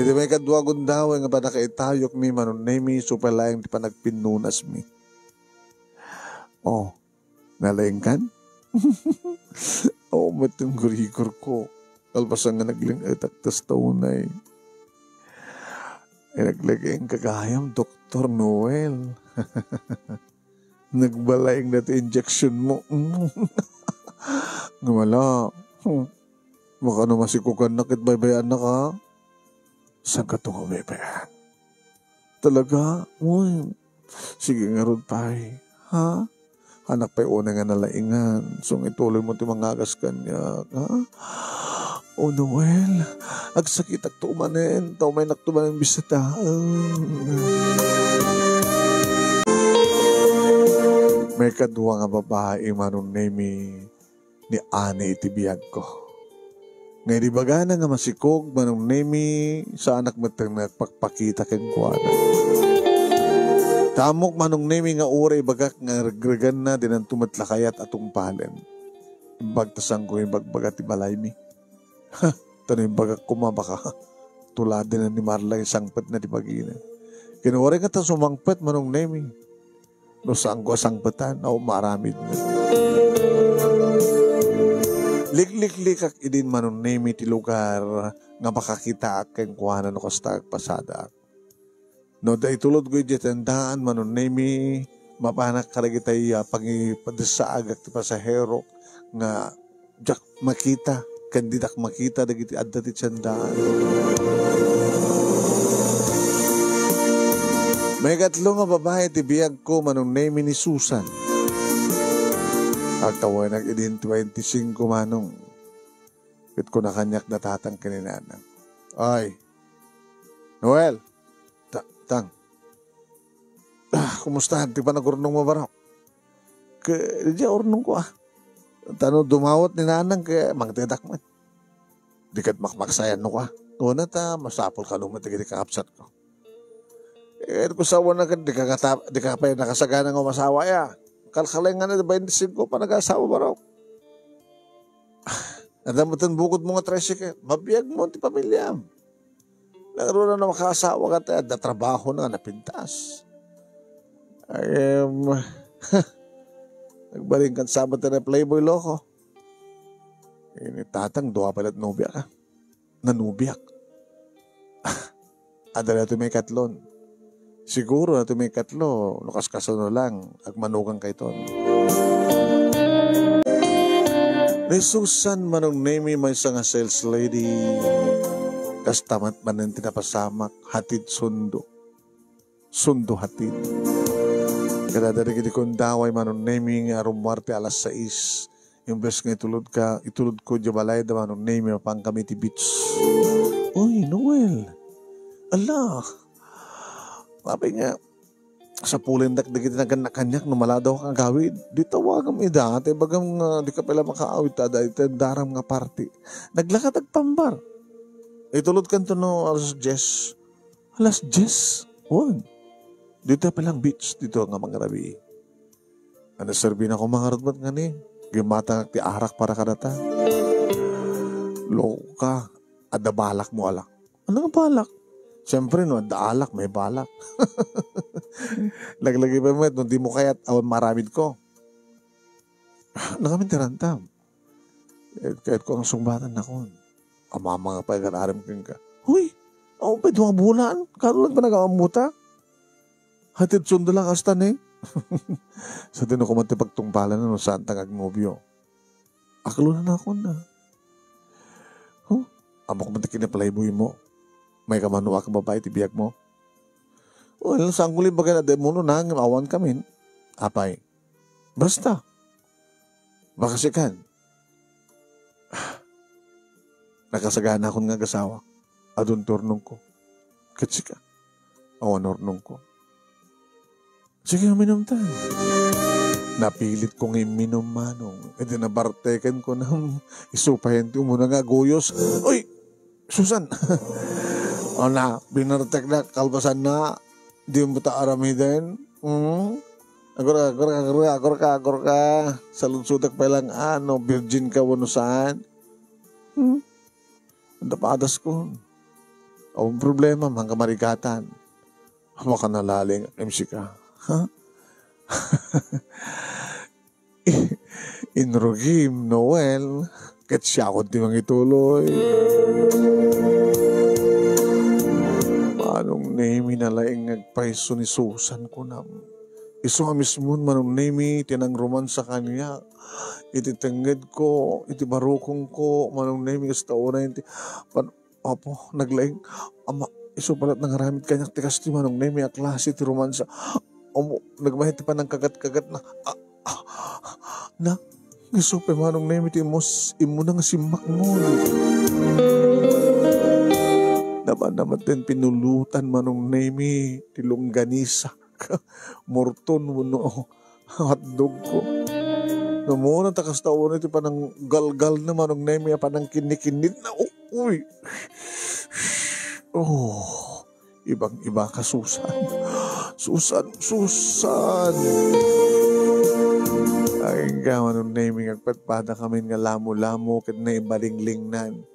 Iti maikadua gundaway nga pannakaitayok mi Manong Nemi, isu pay laeng ti panagpinnunas mi. Oh, nalaingkan? Oo, met ti gurigor ko. Kalpasan nga nagleng-etak ta unay. Ay, naglagiinka gayam, Doktor Noel. Nagbalaing na ti injection mo. Nga wala. Baka no masikugan na ket baybayaannak. Saan ka to nga baybayaan? Talaga? Uy, Sige ngarud pay, ha? Anak pay unay nga nalaingan, isu nga ituloymo ti mangagas kaniak, ha? O Noel, agsakitakto manen, ta umaynakto manen bisitaen. Maikadua nga babai, Manong Nemi, ni Ani iti biagko. Nga idi ibagana nga masikog, Manong Nemi, saanak met nga agpakpakita kenkuana. Ta ammok, Manong Nemi, nga uray ibagak nga regreganna, dinanto met la kayat a tungpalen. Imbag ta saanko ibagbaga ti balaymi. Ha, ta no imbagak koma, baka tuladen ni Marla, sangpetna ti bagina. Ken uray nga ta sumangpet, Manong Nemi, no saanko a sangpetan, awan maaramidna. Likliklikak idin, Manong Nemi, ti lugar nga makakitaak kenkuana no kasta agpasadaak. No adda itulodko idiay tiendaan, Manong Nemi, mapanak kadagitay, ah, pangipadessaagak ti pasahero nga diak makita, ken didak makita dagiti adda ti tiendaan. Maikatlo nga babai ti biagko, Manong Nemi, ni Susan. Agtawenak idin twenty-five, Manong. Ket kuna kaniak da tatang ken ni nanang, "Ay, Noel, ta-, tang, ah, kumusta ti panagurnongmo, barok?" Ket, "Diay urnongko, ah. Ta no dumawat ni nanang, ket mangtedak met. Di ket makmaksayan no ka." Kuna ta, masapul kano met dagiti kakabsatko. Ket kusawana ket di ka kata-, di ka pay nakasagana nga umasawa, ya. Kalkalengana ti twenty-five panagasawa, barok. Adda met bukod mo nga tricycle. Mabiag mo ti pamiliam. Ngarud no makaasawa ka, ta adda trabaho na nga napintas. Ay, em, nagbalin kan Sabado na Playboy, loko. Ini tatang, dua pala ti nobiak, ah. Nanubiak. Adda daytoy maikatlon. Siguro daytoy maikatlo, no kaskasano lang, agmanugang kayton. Ni Susan, Manong Nemi, maysa nga sales lady. Kasta met manen ti napasamak, hatid sundo. Sundo hatid. Kadada dagiti kundaway, Manong Nemi, nga rumuar ti alas sais. Imbes nga itulod ka, itulod ko diay balay da Manong Nemi, mapan kami ti beach. Uy, Noel. Ala. Sabi nga, sapulendak dagiti nagannak kaniak no maladaw ka agawid. Di tawagam ida, ta ibagam nga di ka pala makaawid ta adda iti daram nga party. Naglakad agpambar. Itulod kanto no alas dies. Alas dies? Wen. Dita pala ang beach, dita nga mangrabii. Ano, serbi na ko mangarud met ngani? Gimatangak ti arak para kadata. Loko ka. Adda balak mo, alak. Ano nga balak? Siyempre, no adda alak, may balak. Laglagi pa met, no di mo kayat, awan maramid ko. Nakamin ti rantam. Eh, kayat ko ang sungbatan nakon. Amamanga pay agar-aram kenka. Huy! Awan pay dua bulan. Kano lang panagawan mo ta? Hatid sundo lang hasta ni. Sa tinukuman ti pagtungpalan no saan ta nga agnobio. Aklo na nakon na. Huh? Amok man ti kinaplayboy mo. May kamano a babae ti biag mo. Well, saan ko libagan a demono na nga awan kamin. Apay. Basta. Makasikan. Nakasagana akon nga agasawak. Adun ti urnongko. Ket sika, awan urnongko. Sige, uminum ta. Napilit ko nga imminum, Manong. Iti nabarteken ko na, hmm, isu pay ti umuna nga aguyos. Uy! Susan! O na, binartek na, kalpasan na. Di mo ta aramiden. Hmm? Agurka, agurka, agurka, agurka, agurka. Saludsodak pay lang, ano, virgin ka, wano saan. Hmm? Ang dapadas ko. Ang problema, mangkamarigatan. Makanalaling, M C ka. Ha? Inrugim, Noel. Ket siakon ti mangituloy. Manong Nemi, nalaing nga agpayso ni Susan, kunam. Isu a mismon, Manong Nemi, ti nangromansa kaniak. Iti tengngedko, iti barukongko, Manong Nemi, kasta unay ti pan-, Apo, naglaing. Ama, isu pala ti nangaramid kaniak ti kastoy, Manong Nemi, a klase ti romansa. Amo, nagmayat ti panangkagat-kagatna. Ah, ah, na, isu pay Manong Nemi ti immos-, immuna nga simmakmol. Nabannamat den pinulotan Manong Nemi ti longganisa. Murton wenno hotdog ko. Namuna ta kasta unay ti pananggalgalna Manong Nemi a panangkinnikinnitna. U-, uy. Oh, ibang-iba ka, Susan. Susan, Susan. Agingga Manong Nemi, agpadpadakamin nga lamo-lamo ket naibalinglingnan.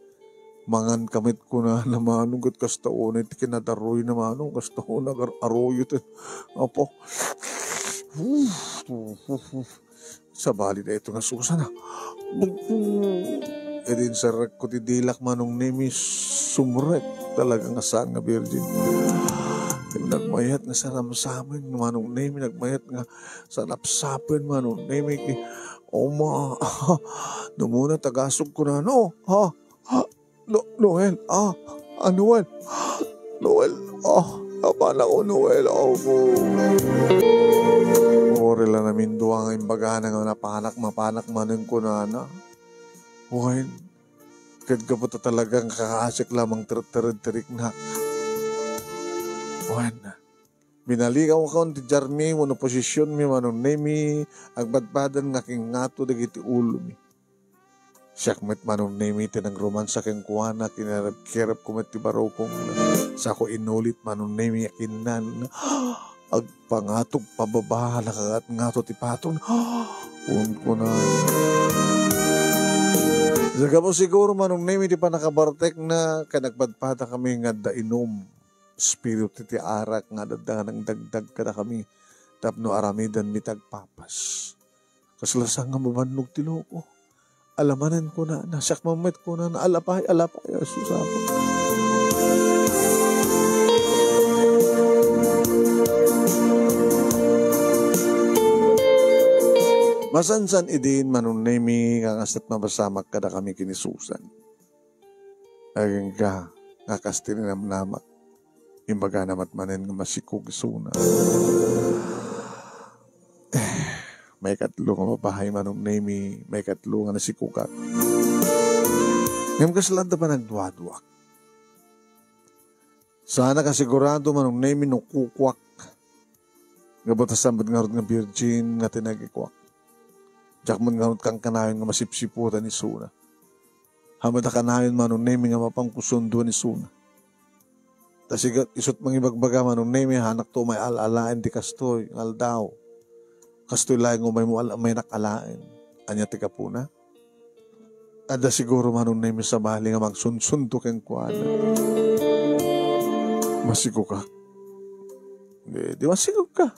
Mangan ka met kunana Manong, ket kasta unay ti kinadaroyna Manong, kasta unay agar-, aroyo ti, apo. Sabali daytoy nga Susan, a. Idi inserrekko ti dilak Manong Nemi, sumrek talaga nga saan nga virgin. Nagmayat nga saramsamen Manong Nemi, nagmayat nga sarapsapen Manong Nemi, ki-, oma, namuna tagasog kunana, ha? Ha? No-, Noel, ah, ah, Noel. Noel, ah, napanak, Noel, ah, oh. Uri la namindua nga imbagana nga napanak, mapanak manen kunana. Wen, ket gapu ta talagang kakaasik lamang ter-, tered-teriknak. Wen, binalikawkon ti diarmi wenno posisionmi, Manong Nemi, agpadpadan nga kingngato dagiti ulomi. Siak met Manong Nemi ti nangromansa kenkuana, kinarepkerepko met ti barukongna. Sako inulit Manong Nemi a kinnan. Agpangatog pababa, nakagat-ngato ti patong. Kunkunana. Gapu siguro Manong Nemi ti pannakabartekna, ket nagpadpadakami nga adda inum. Espiritu ti arak nga adda nangdagdag kadakami tapno aramidenmi ti agpapas. Kasla saan nga mabannog ti loko. Ala manen kunana, siak man met kunana, ala pay, ala pay, a, sus, Apo. Masansan idin Manong Nemi nga kasla mapasamak kadakami ken ni Susan. Agingga nga kas ti ninamnamak. Imbagana met manen nga masikog isuna. Eh, maikatlo nga babae Manong Nemi, maikatlo nga nasikogak. Ngem kasla adda panagduaduak. Saanak a sigurado Manong Nemi no kukuak. Gapu ta saan met ngarud nga virgin nga tinagikuak. Diak met ngarud kankanayon nga masipsiputan isuna. Hamada kanayon Manong Nemi nga mapankusundo ni Suna. Ta sigat isut mangibagbaga Manong Nemi, hanakto may al-alaen ti kastoy nga aldaw. Kastoy laeng umay mo al-, may nak alaen. Ania ti gapuna? Adda siguro Manong Nemi sabali nga mangsunsundo kenkuana. Masigok ka. Di, di masigok ka.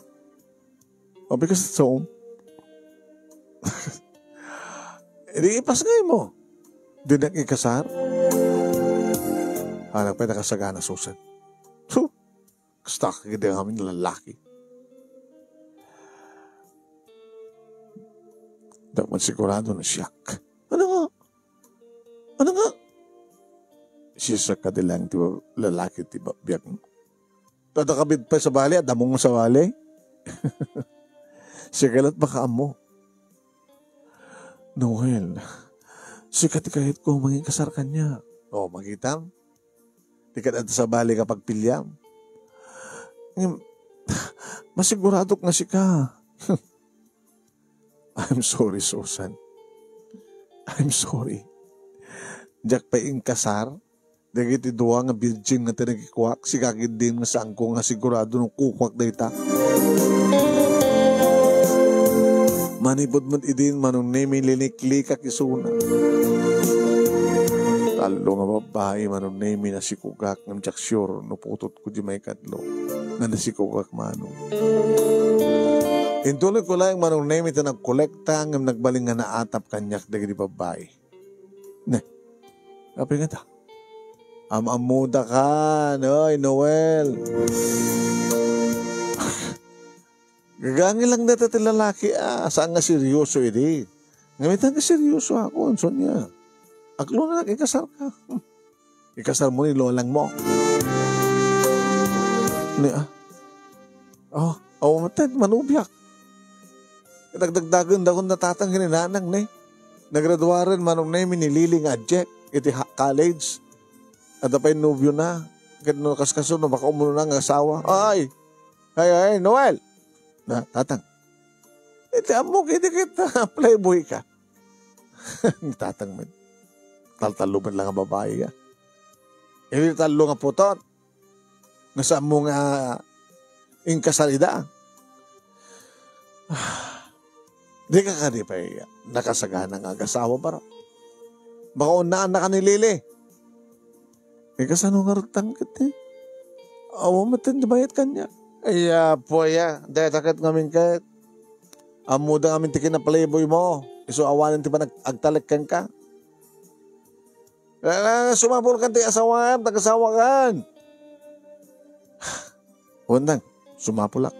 O, because it's home. Edi ipasngay mo. Dinak ikasar. Anak pay nakasagana Susan. Su, kasta ka gid nga amin lalaki. Dapat sigurado na siak. Ano nga? Ano nga? Siya sa kadilang ti ba-, lalaki ti ba-, biag mo. Kada kabit pa sa bali, adda mo sa bali. Siya kalat baka amo. Noel, sika ti kayat ko mangin kasar kanya. O, makitam? Di ka sa bali nga pagpiliam. Ngem, masiguradok nga sika. I'm sorry, Susan. I'm sorry. Diak pay inkasar dagiti dua nga virgin nga tinagikuak, sika ketdin nga saanko nga sigurado no kukuak dayta. Manipud met idin, Manong Nemi, liniklikak isuna. Tallo nga babbai, Manong Nemi, nasikogak, ngem diak sure no putot ko di maikatlo nga nasikogak Manong. Intuloy ko laeng Manong Nemi ta nagkolekta ngem nagbalin nga naatap kaniak dagiti babbai. Ne. Apay nga ta? Am-ammoda ka, noy, Noel. Gagangil lang data ti lalaki, ah, saan nga seryoso idi. Ngem ita nga seryoso ako, Ansonia. Aklo na ikasar ka. Ikasar mo ni lolang mo. Ni, ah. Oh, Awan met ti manubiak. Dagdagdagen dakon da tatang ken ni nanang ne. Nagraduaren Manong Nemi ni Lily nga adiak iti ha-, college. Adda pay nobio na. Ket no kaskaso, no makaumuna nga asawa. Ay! Ay, ay, Noel! Na, tatang. Iti ammok, iti ket playboy ka. Ni tatang met. Taltallo met lang nga babai, ah. Iti tallo nga putot. Nga saan mo nga inkasal ida? Di ka kadi pay nakasagana nga agasawa, baro? Baka unnaan na ka ni Lily. Eh, kasano nga rutang ket, eh? Awan met ti bayat kanya. Ay, apo, ya. Deta ket ngamin ket. Ammoda ngamin ti kinaplayboy mo. Isu awanen ti panag-, agtalek kenka. Kailangan sumapul kan ti asawam, tagasawakan. Wen, sumapulak.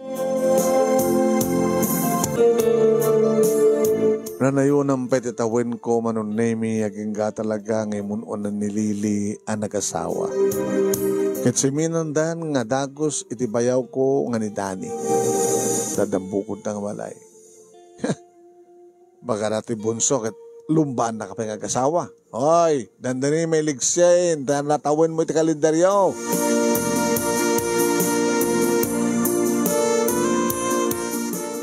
Ranayonam pay ti tawenko, Manong Nemi, agingga talaga nga imun-unan ni Lily a nagasawa. Ket siminandan nga dagus iti bayawko nga ni Dani. Dadambukod ta nga balay. Bagara ti bunso ket lumbaanna ka pay nga agasawa. Oy, dandani may ligsin, ta natawenmo iti kalendaryo.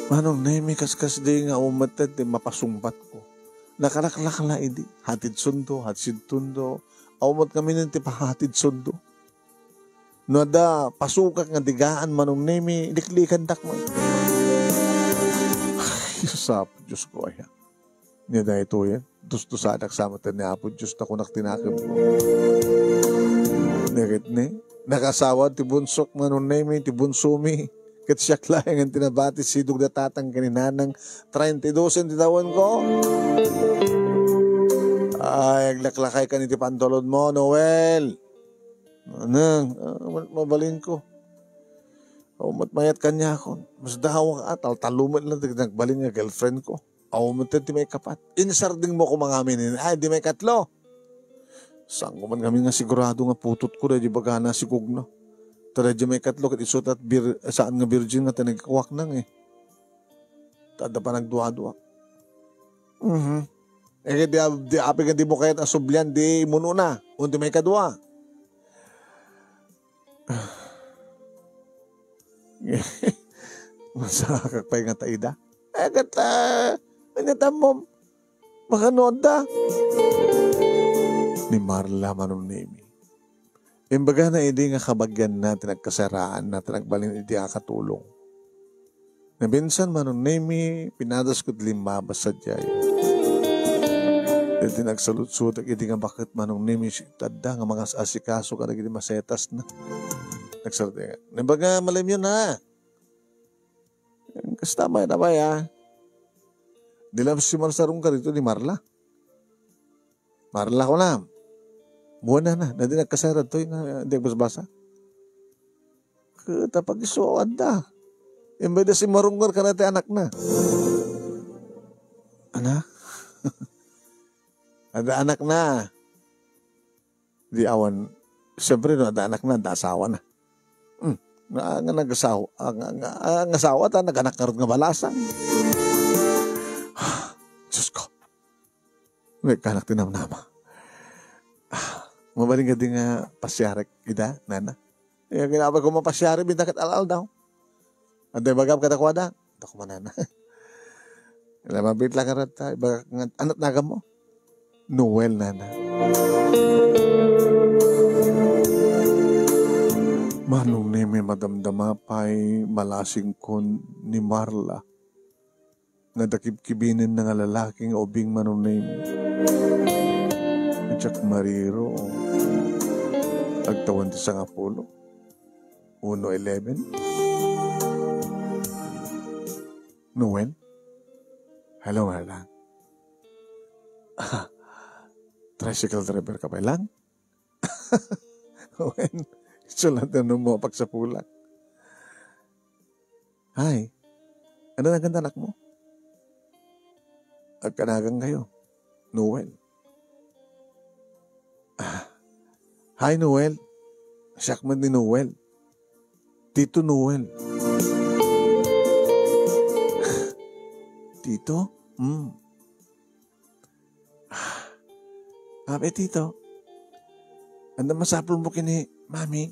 Manong Nemi, kaskasdi nga umeted ti mapasungbatko. Nakalaklak la idi, hatid sundo, hatid sundo. Awan met ngamin ti pahatid sundo. No adda pasukak nga digaan, Manong Nemi, liklikandak man. Ay, Dios, Apo Dios ko, aya. Ni daytoy, eh. Dusdusadak sa met ni Apo Dios, ta kunak ti nakemko. Ni ket ni, nakasawa ti bunsok, Manong Nemi, ti bunsomi. Ket siak laeng ti nabati, sidog da tatang ken ni nanang, treinta y dos ti tawenko. Ay, aglaklakay kan iti pantulonmo, Noel. Nanang, ah, ma-, mabalinko. Awan met mayat kaniakon. Mas dawa ka, taltallo met lang ti nagbalin nga girlfriendko. Awan met ti maikapat. Insardengmo koma ngamin, ay, di maikatlo. Saanko man ngamin nga sigurado nga putotko daydi bagana, sigugna. Ta daydi maikatlo, ket isu ta vir-, saan nga virgin nga tinagkuakna, eh. Ta adda panagduadua. Mhm. Eh, di, di apay nga di mo kayat a sublian, di imun-una. Wen ti maikadua. Masakak pay nga ta ida. Eh, ket, ah, ania ti ammom? Makano adda? Ni Marla, Manong Nemi. Imbagana idi nga kabagianna ti nagkasaraanna, ti nagbalin iti akatulong. Naminsan, Manong Nemi, pinadasko ti limmabas sadiay. Iti nagsaludsodak idi nga baket, Manong Nemi, adda nga mangas-asikaso kadagiti masetasna. Nagsaludsod. Naimbag nga malimyo na. Kasta met, apay, ah. Di la simarsarong kadito ni Marla. Marla, kunam. Buwan na na. Daydi nagkasarad toy nga di agbasbasa. Ket apag-isu adda. Imbay da simmarunggar kana ti anakna. Anak? Adda anakna. Di awan, siyempre, no, adda anakna, adda asawana. Hmm, nga, nga nagasawa, ah, nga, nga, ah, nga asawa ta, naganak ngarud nga balasang. Diyos ko. May kanak ti namnama. Ah, mabalin kadi nga pasiarek ida, nana? Eh, kinapay ko mapasiarek, binta ket al-aldaw. Adda ibagam kadakuada? Adda kumanana. Ala, mabit lang ka rata. Ibaga nga, ano ti naganmo? Noel, nana. Manong Nemi, madamdama pay malasingkon ni Marla nga dakibkibinenna nga lalaki nga ubing, Manong Nemi. Diak mariro. Agtawan ti sangapulo. Uno eleven. Noel? Hello, Marla. Ah, tricycle driver ka pay lang? Wen, isu laeng ti umapagsapulan. Hi. Ano nagan ti anakmo? Agkanagankayo. Noel. Ah. Hi, Noel. Siak met ni Noel. Tito Noel. Tito? Hmm. Apay, Tito? Ania masapulmo ken ni Mami?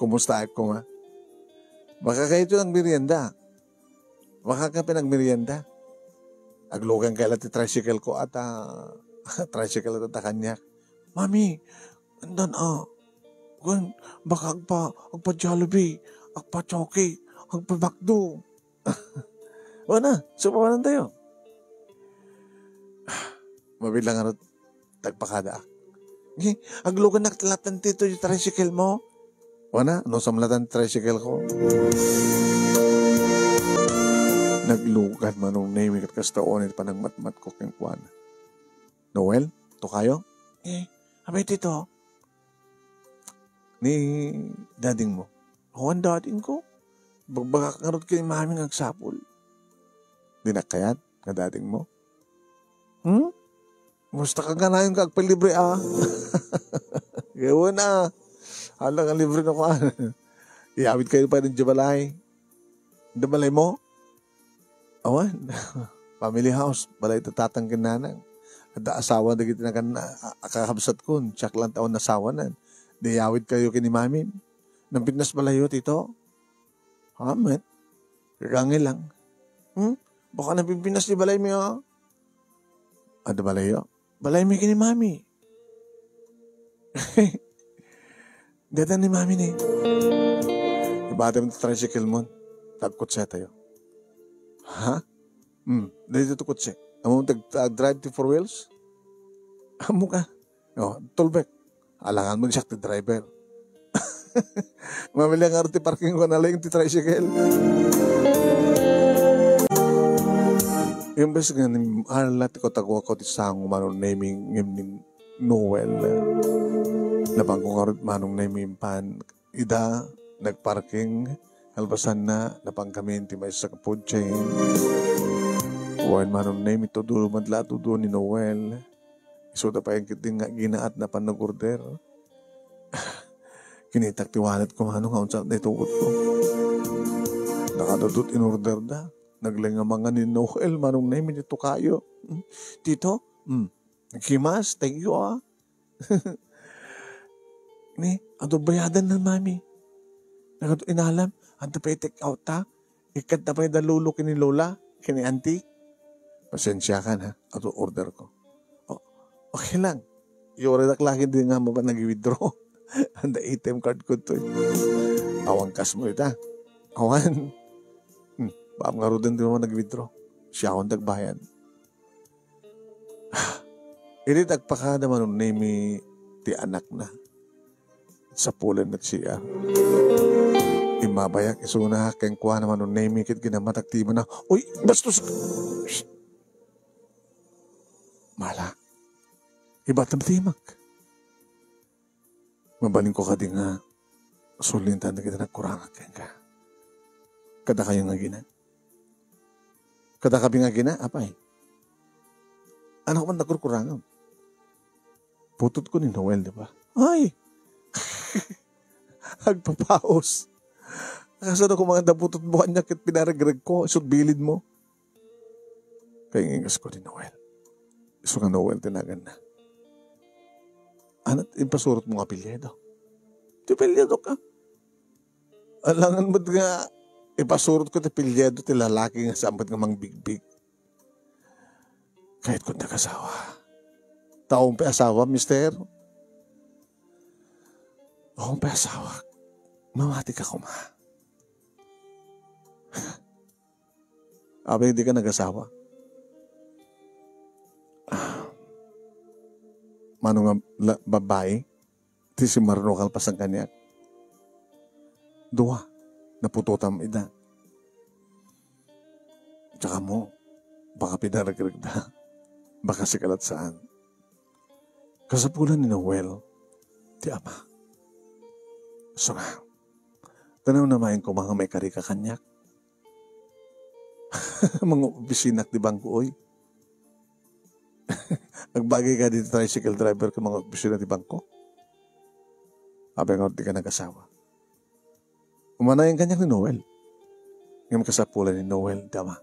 Kumustaak koma? Baka kayo iti nagmerienda. Baka ka pinagmerienda. Aglugan kayo la ti tricycle ko at, ah, tricycle at kaniak. Mami, andan, ah, kun, baka agpa, agpa Jollibee, agpa Chowky, agpa McDo. Wana, sumawanan tayo. Mabilang ano, tagpakadaak. Eh, agluganak ti latan ti, ti tricycle mo. Wana, no, samlatan ti tricycle ko. Naglugan Manong Nemi ket kasta unay panagmatmat ko kenkuana. Noel, to kayo? Eh, apay, Tito? Ni dading mo. Awan dading ko. Bagbagak ngarud ken ni Mami nga agsapul. Dinak kayat nga dading mo? Hmm? Musta ka kanayon nga agpalibre, ah? Gayon, ah. Hala nga libre na kuan. Iyawid kayo pa rin di balay. Di balay mo? Awan. Family house. Balay ti tatang ken nanang. Adda asawa dagiti nagan-, a-, a-, kakabsat ko. Siak lang ti awan asawanan. Di iyawid kayo ken ni Mami. Nampintas balayyo, Tito? Amen. Kagangay lang. Hmm? Baka nampintas ti balaymi, ah. Adda balayyo? Balaymi ken ni Mami. Deta ni Mami ni. Ibatem ti tricycle mo. Tagkotse tayo. Ha? Hmm. Dito to kotse. Amo tag, tag drive ti four wheels? Amo ka. Oh, tulbek. Alangan mo siak ti driver. Mamili nga ti parking ko na lang ti tricycle. Imbes nga ni Arla ti kotagwa ko ti sango Manong Nemi ngem ni Noel. Napan ko ngarud Manong Nemi impan. Ida, nagparking. Kalpasanna, napan kami ti maysa ka food chain. Wen Manong Nemi, tudo, madla tudo ni Noel. Isuda pay ket din nga ginaat na panag-order. Kinitak ti wallet ko, Manong, nga unsa daytoy ko. Nakadudot in order da. Naglenga mangan ni Noel, Manong Nemi, ni tokayo. Hmm. Tito? Hmm. Kimas, thank you, ah. Ni, adu bayadan na, Mami. Nagadu inalam, adu pay take out ta. Ikkat na pay da lolo ken ni lola, ken ni auntie. Pasensya ka na, adu order ko. O, okay lang. Yore dak lagi din nga mapan nag-withdraw. Anda A T M card ko to. Awan kas mo ita. Awan. Hmm, baam nga ruden di mo nag-withdraw. Siya akong tagbayad. Idi tagpakada Manong Nemi ti anakna. Sapulen met siya. Immabayak isuna kenkuana Manong Nemi ket ginammatak ti imana. Uy, bastos! Shh! Mala. Ibatam ti imak. Mabalinko kadi nga sulintan dagiti nagkurangak kenka. Kada kayo nga gina. Kada kabi nga gina, apay. Anak man nagkurkurangam. Putotko ni Noel, di ba? Ay! Agpapaos. Kasano ko mga naputotmo kanya ket pinaregreg ko, isut bilid mo? Kay ngingas ko ni Noel. Isu nga Noel ti naganna. Anat impasurot mo nga apelyido? Ti apelyido ka. Alangan met nga ipasurot ko ti apelyido ti lalaki nga saan met nga mangbigbig. Kahit kung nag-asawa. Taong pa asawa, mister? Taong pa asawa. Mamati ka kuma. Abi, di ka nag-asawa. Ah. Mano nga la-, babae? Ti si Marno kalpasan kaniak. Dua, naputotam ida. Tsaka mo, baka pinaregregda. Baka sikalat saan. Kasapulan ni Noel, ti ama. So nga, tanaw na main ko mga may karika kaniak. Mga opisina ti bangko, oy. Agbagay ka dito tricycle driver ka mga opisina ti bangko. Abi nga, di ka nag-asawa. Umanayan kaniak ni Noel. Ngem kasapulan ni Noel, ti ama.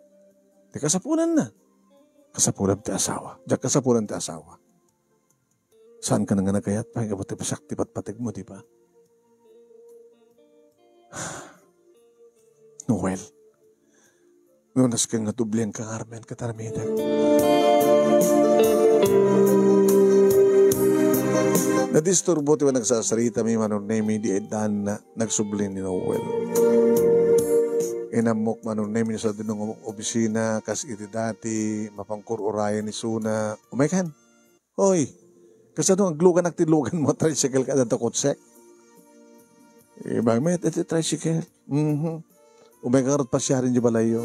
Ti kasapulanna. Kasapulan ti asawa. Diak kasapulan ti asawa. Saan ka na nga nagayat pay, gapu ti pasak ti patpategmo, di ba? Noel, no nasken nga doblian ka nga armen ket aramidek. Nadisturbo ti panagsasaritami, Manong Nemi, di addan nagsubli ni Noel. Inammok, Manong Nemi, sa dinong obisina, kas iti dati, mapankur-urayan isuna. Umaykan. Hoy, kasano agluganak ti luganmo a tricycle ket adda kotsek? Ibagmi iti tricycle. Mhm. Umayka ngarud pasiar idiay balayyo.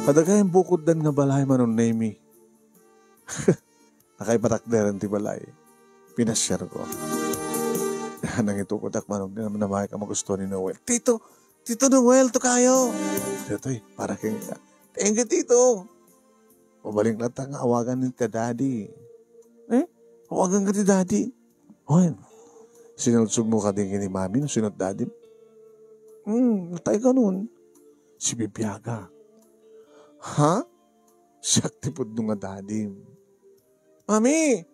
Adda gayam bukoddan nga balay, Manong Nemi. Nakaipatakderan ti balay. Pinasiarko. Nangitukodak, Manong Nemi, namnamaek a magustuhan ni Noel. "Tito! Tito Noel, tokayo!" Daytoy, para kenka. "Thank you, Tito." Mabalin latta nga awagan ni ti daddy. Eh? Awagan ka ti daddy? Hoy, sinulsol mo kadi ken ni mami no sino ti daddy? Hmm, natay ka nun. Si Bibiaga. Ha? Siak ti pudno nga daddy. Mami!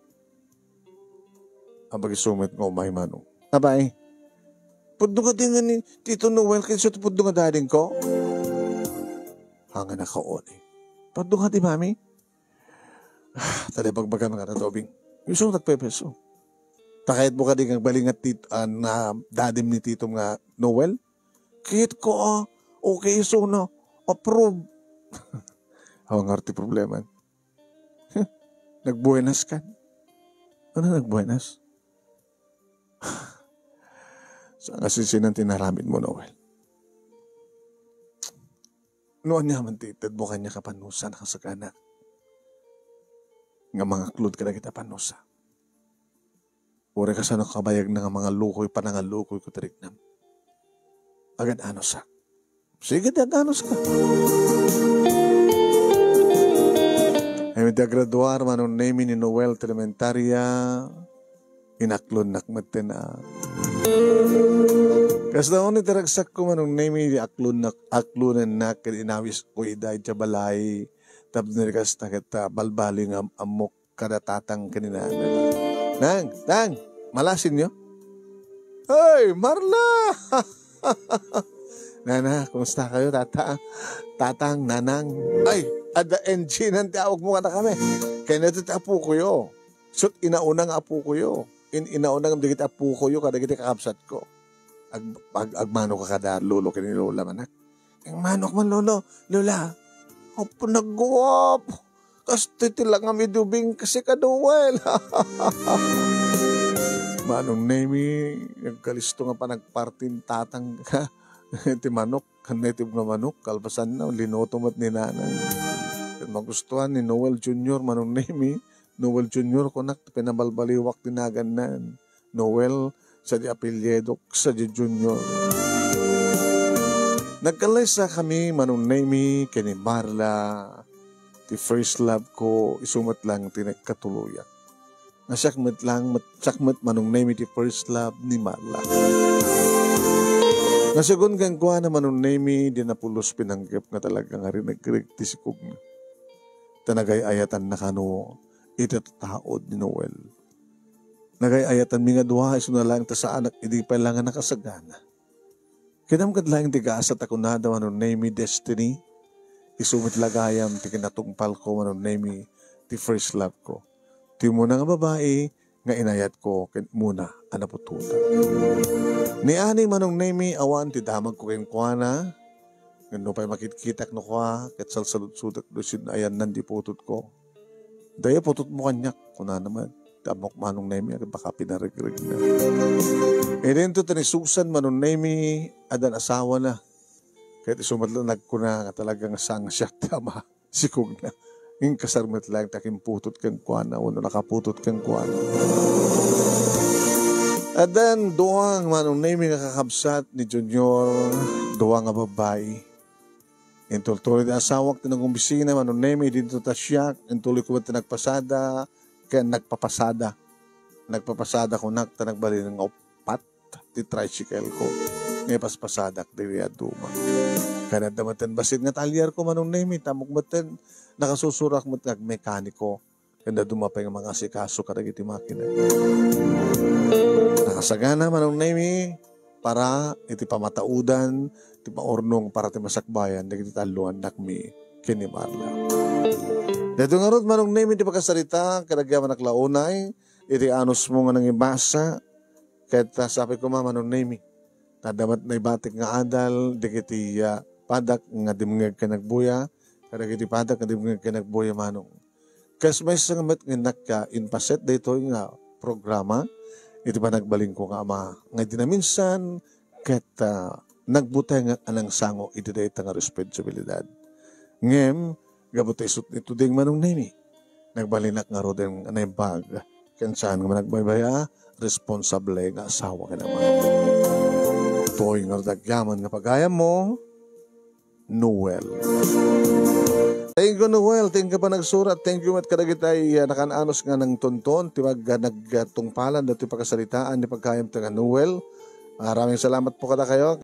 Abag isu met nga umay, Manong. Abay, pudno nga di nga ni Tito Noel, ket isu ti pudno nga daddy ko? Haan nga nakauni. Pudno nga di, Mami? Ah, ta di bagbagam nga natubing. Isu nagpepeso. Ta kayatmo kadi nga agbalingat tit-, ah, na dadim ni Tito nga Noel? Kayatko, ah. Okay, isu na. Approve. Awan nga ti problema. Nagbuenas kan? Ano nagbuenas? Sa nga sinsinan ti naramid mo, Noel. No ania man ti itedmo kaniak a panusa, nakasagana nga mangaklod kadagiti a panusa. Uray kasano kabayagna nga mangalukoy, panangalukoy ko ti riknam. Agad-anusak. Sige, ti agad-anuska. Ay, ti agraduar, Manong Nemi, ni Noel ti elementaria, inaklonnak metten a. Kasta unay ti ragsakko, Manong Nemi, di aklonnak, aklonennak, ket inawisko ida idiay balay. Tapno di kasta ket, ah, balbaliw nga am-, ammok kada tatang ken ni nanang. "Nang, Nang, malasinyo?" "Hey, Marla!" "Nana, kumusta kayo, tata? Tatang, nanang?" "Ay, adda N G nan ti awagmo kadakami. Kayatna ti apokoyo. Isu ti inauna nga apokoyo. In-, inauna nga dagiti apokoyo kadagiti kakabsatko." Ag-, ag-, agmano ka kada lolo ken ni lola, manak? "Agmano man, lolo, lola." "Apo, nagguap. Kastoy ti langam idi ubing kasi ka, Noel." Manong Nemi, nagkalisto nga panagpartin tatang ka. Ti manok, kan native nga manok, kalpasanna, linuto met ni nanang. Ket magustuhan ni Noel Junior, Manong Nemi, Noel Junior, kunak, pinabalbaliwak ti nagannan. Noel, sadi apelyidok, sadi Junior. Nagkallaysakami, Manong Nemi, ken ni Marla, ti first love ko, isu met lang ti nagkatuloyak. Nga siak met lang, met, siak met, Manong Nemi, ti first love ni Marla. Nga segun kenkuana, Manong Nemi, di napulos pinanggep nga talaga nga rinegreg ti sikogna. Ta nagay-ayatanna kano iti tataod ni Noel. Nagay-ayatanmi nga dua, isuna laeng ta saanak idi pay la nga nakasagana. Kidam ket laeng ti gasat a kunada, Manong Nemi, destiny. Isu met la gayam ti kinatungpalko, Manong Nemi, ti first love ko. Ti umuna nga babai nga inayatko ken umuna a naputota. Ni Ani, Manong Nemi, awan ti damagko kenkuana. Ngem nupay makitkitak no kua, ket salsaludsodak no sino ayannan ti putotko. "Dayta putotmo kaniak," kunana met. Ti ammok, Manong Nemi, a baka pinaregregna. Idinto ti ni Susan, Manong Nemi, addan asawana. Ket isu met la nagkuna nga talaga nga saan nga siak ti ama, sikogna. Inkasar met laeng ti akinputot kenkuana, wenno nakaputot kenkuana. Addan dua, Manong Nemi, nga kakabsat ni Junior, dua nga babbai. Intultuloy ti asawak ti nagumbisina, Manong Nemi, idinto ta siak, intuloyko met ti nagpasada, ken nagpapasada. Nagpapasada kunak ta nagbalin nga uppat ti tricycle ko. Nga ipaspasadak diri a duma. Ken adda metten bassit nga talyer ko, Manong Nemi, tapno metten nakasusurak met nga agmekaniko. Ken dadduma pay nga mangasikaso kadagiti makina. Nakasagana, Manong Nemi, para iti pamataudan ti maurnong para ti masakbayan dagiti tallo nga annakmi ken ni Marla. Daytoy ngarud, Manong Nemi, ti pakasarita, kadagiti anak la unay, iti anusmo nga nangibasa, ket, ah, sapay koma, Manong Nemi, ta adda met naibatik nga adal dagiti, ah, padak nga dimngeg ken agbuya, kadagiti padak nga dimngeg ken agbuya, Manong. Kas maysa nga met nga naka-, impaset daytoy nga programa iti panagbalinko nga ama nga idi naminsan ket, ah, nagbuteng a nangsango iti dayta nga responsibilidad. Ngem, gapu ta isu ti tuding, Manong Nemi, nagbalinak ngaruden a naimbag ken saan nga managbaybay-a, responsable nga asawa ken ama. Toy ngarud agyaman nga pagayammo, Noel. Thank you, Noel. Thank you panagsurat. Thank you met kadagiti, ah, nakan-anus nga nangtonton ti pag-, nagtungpalan datoy pakasaritaan ni pagayam ta nga Noel. Maraming salamat po kadakayo.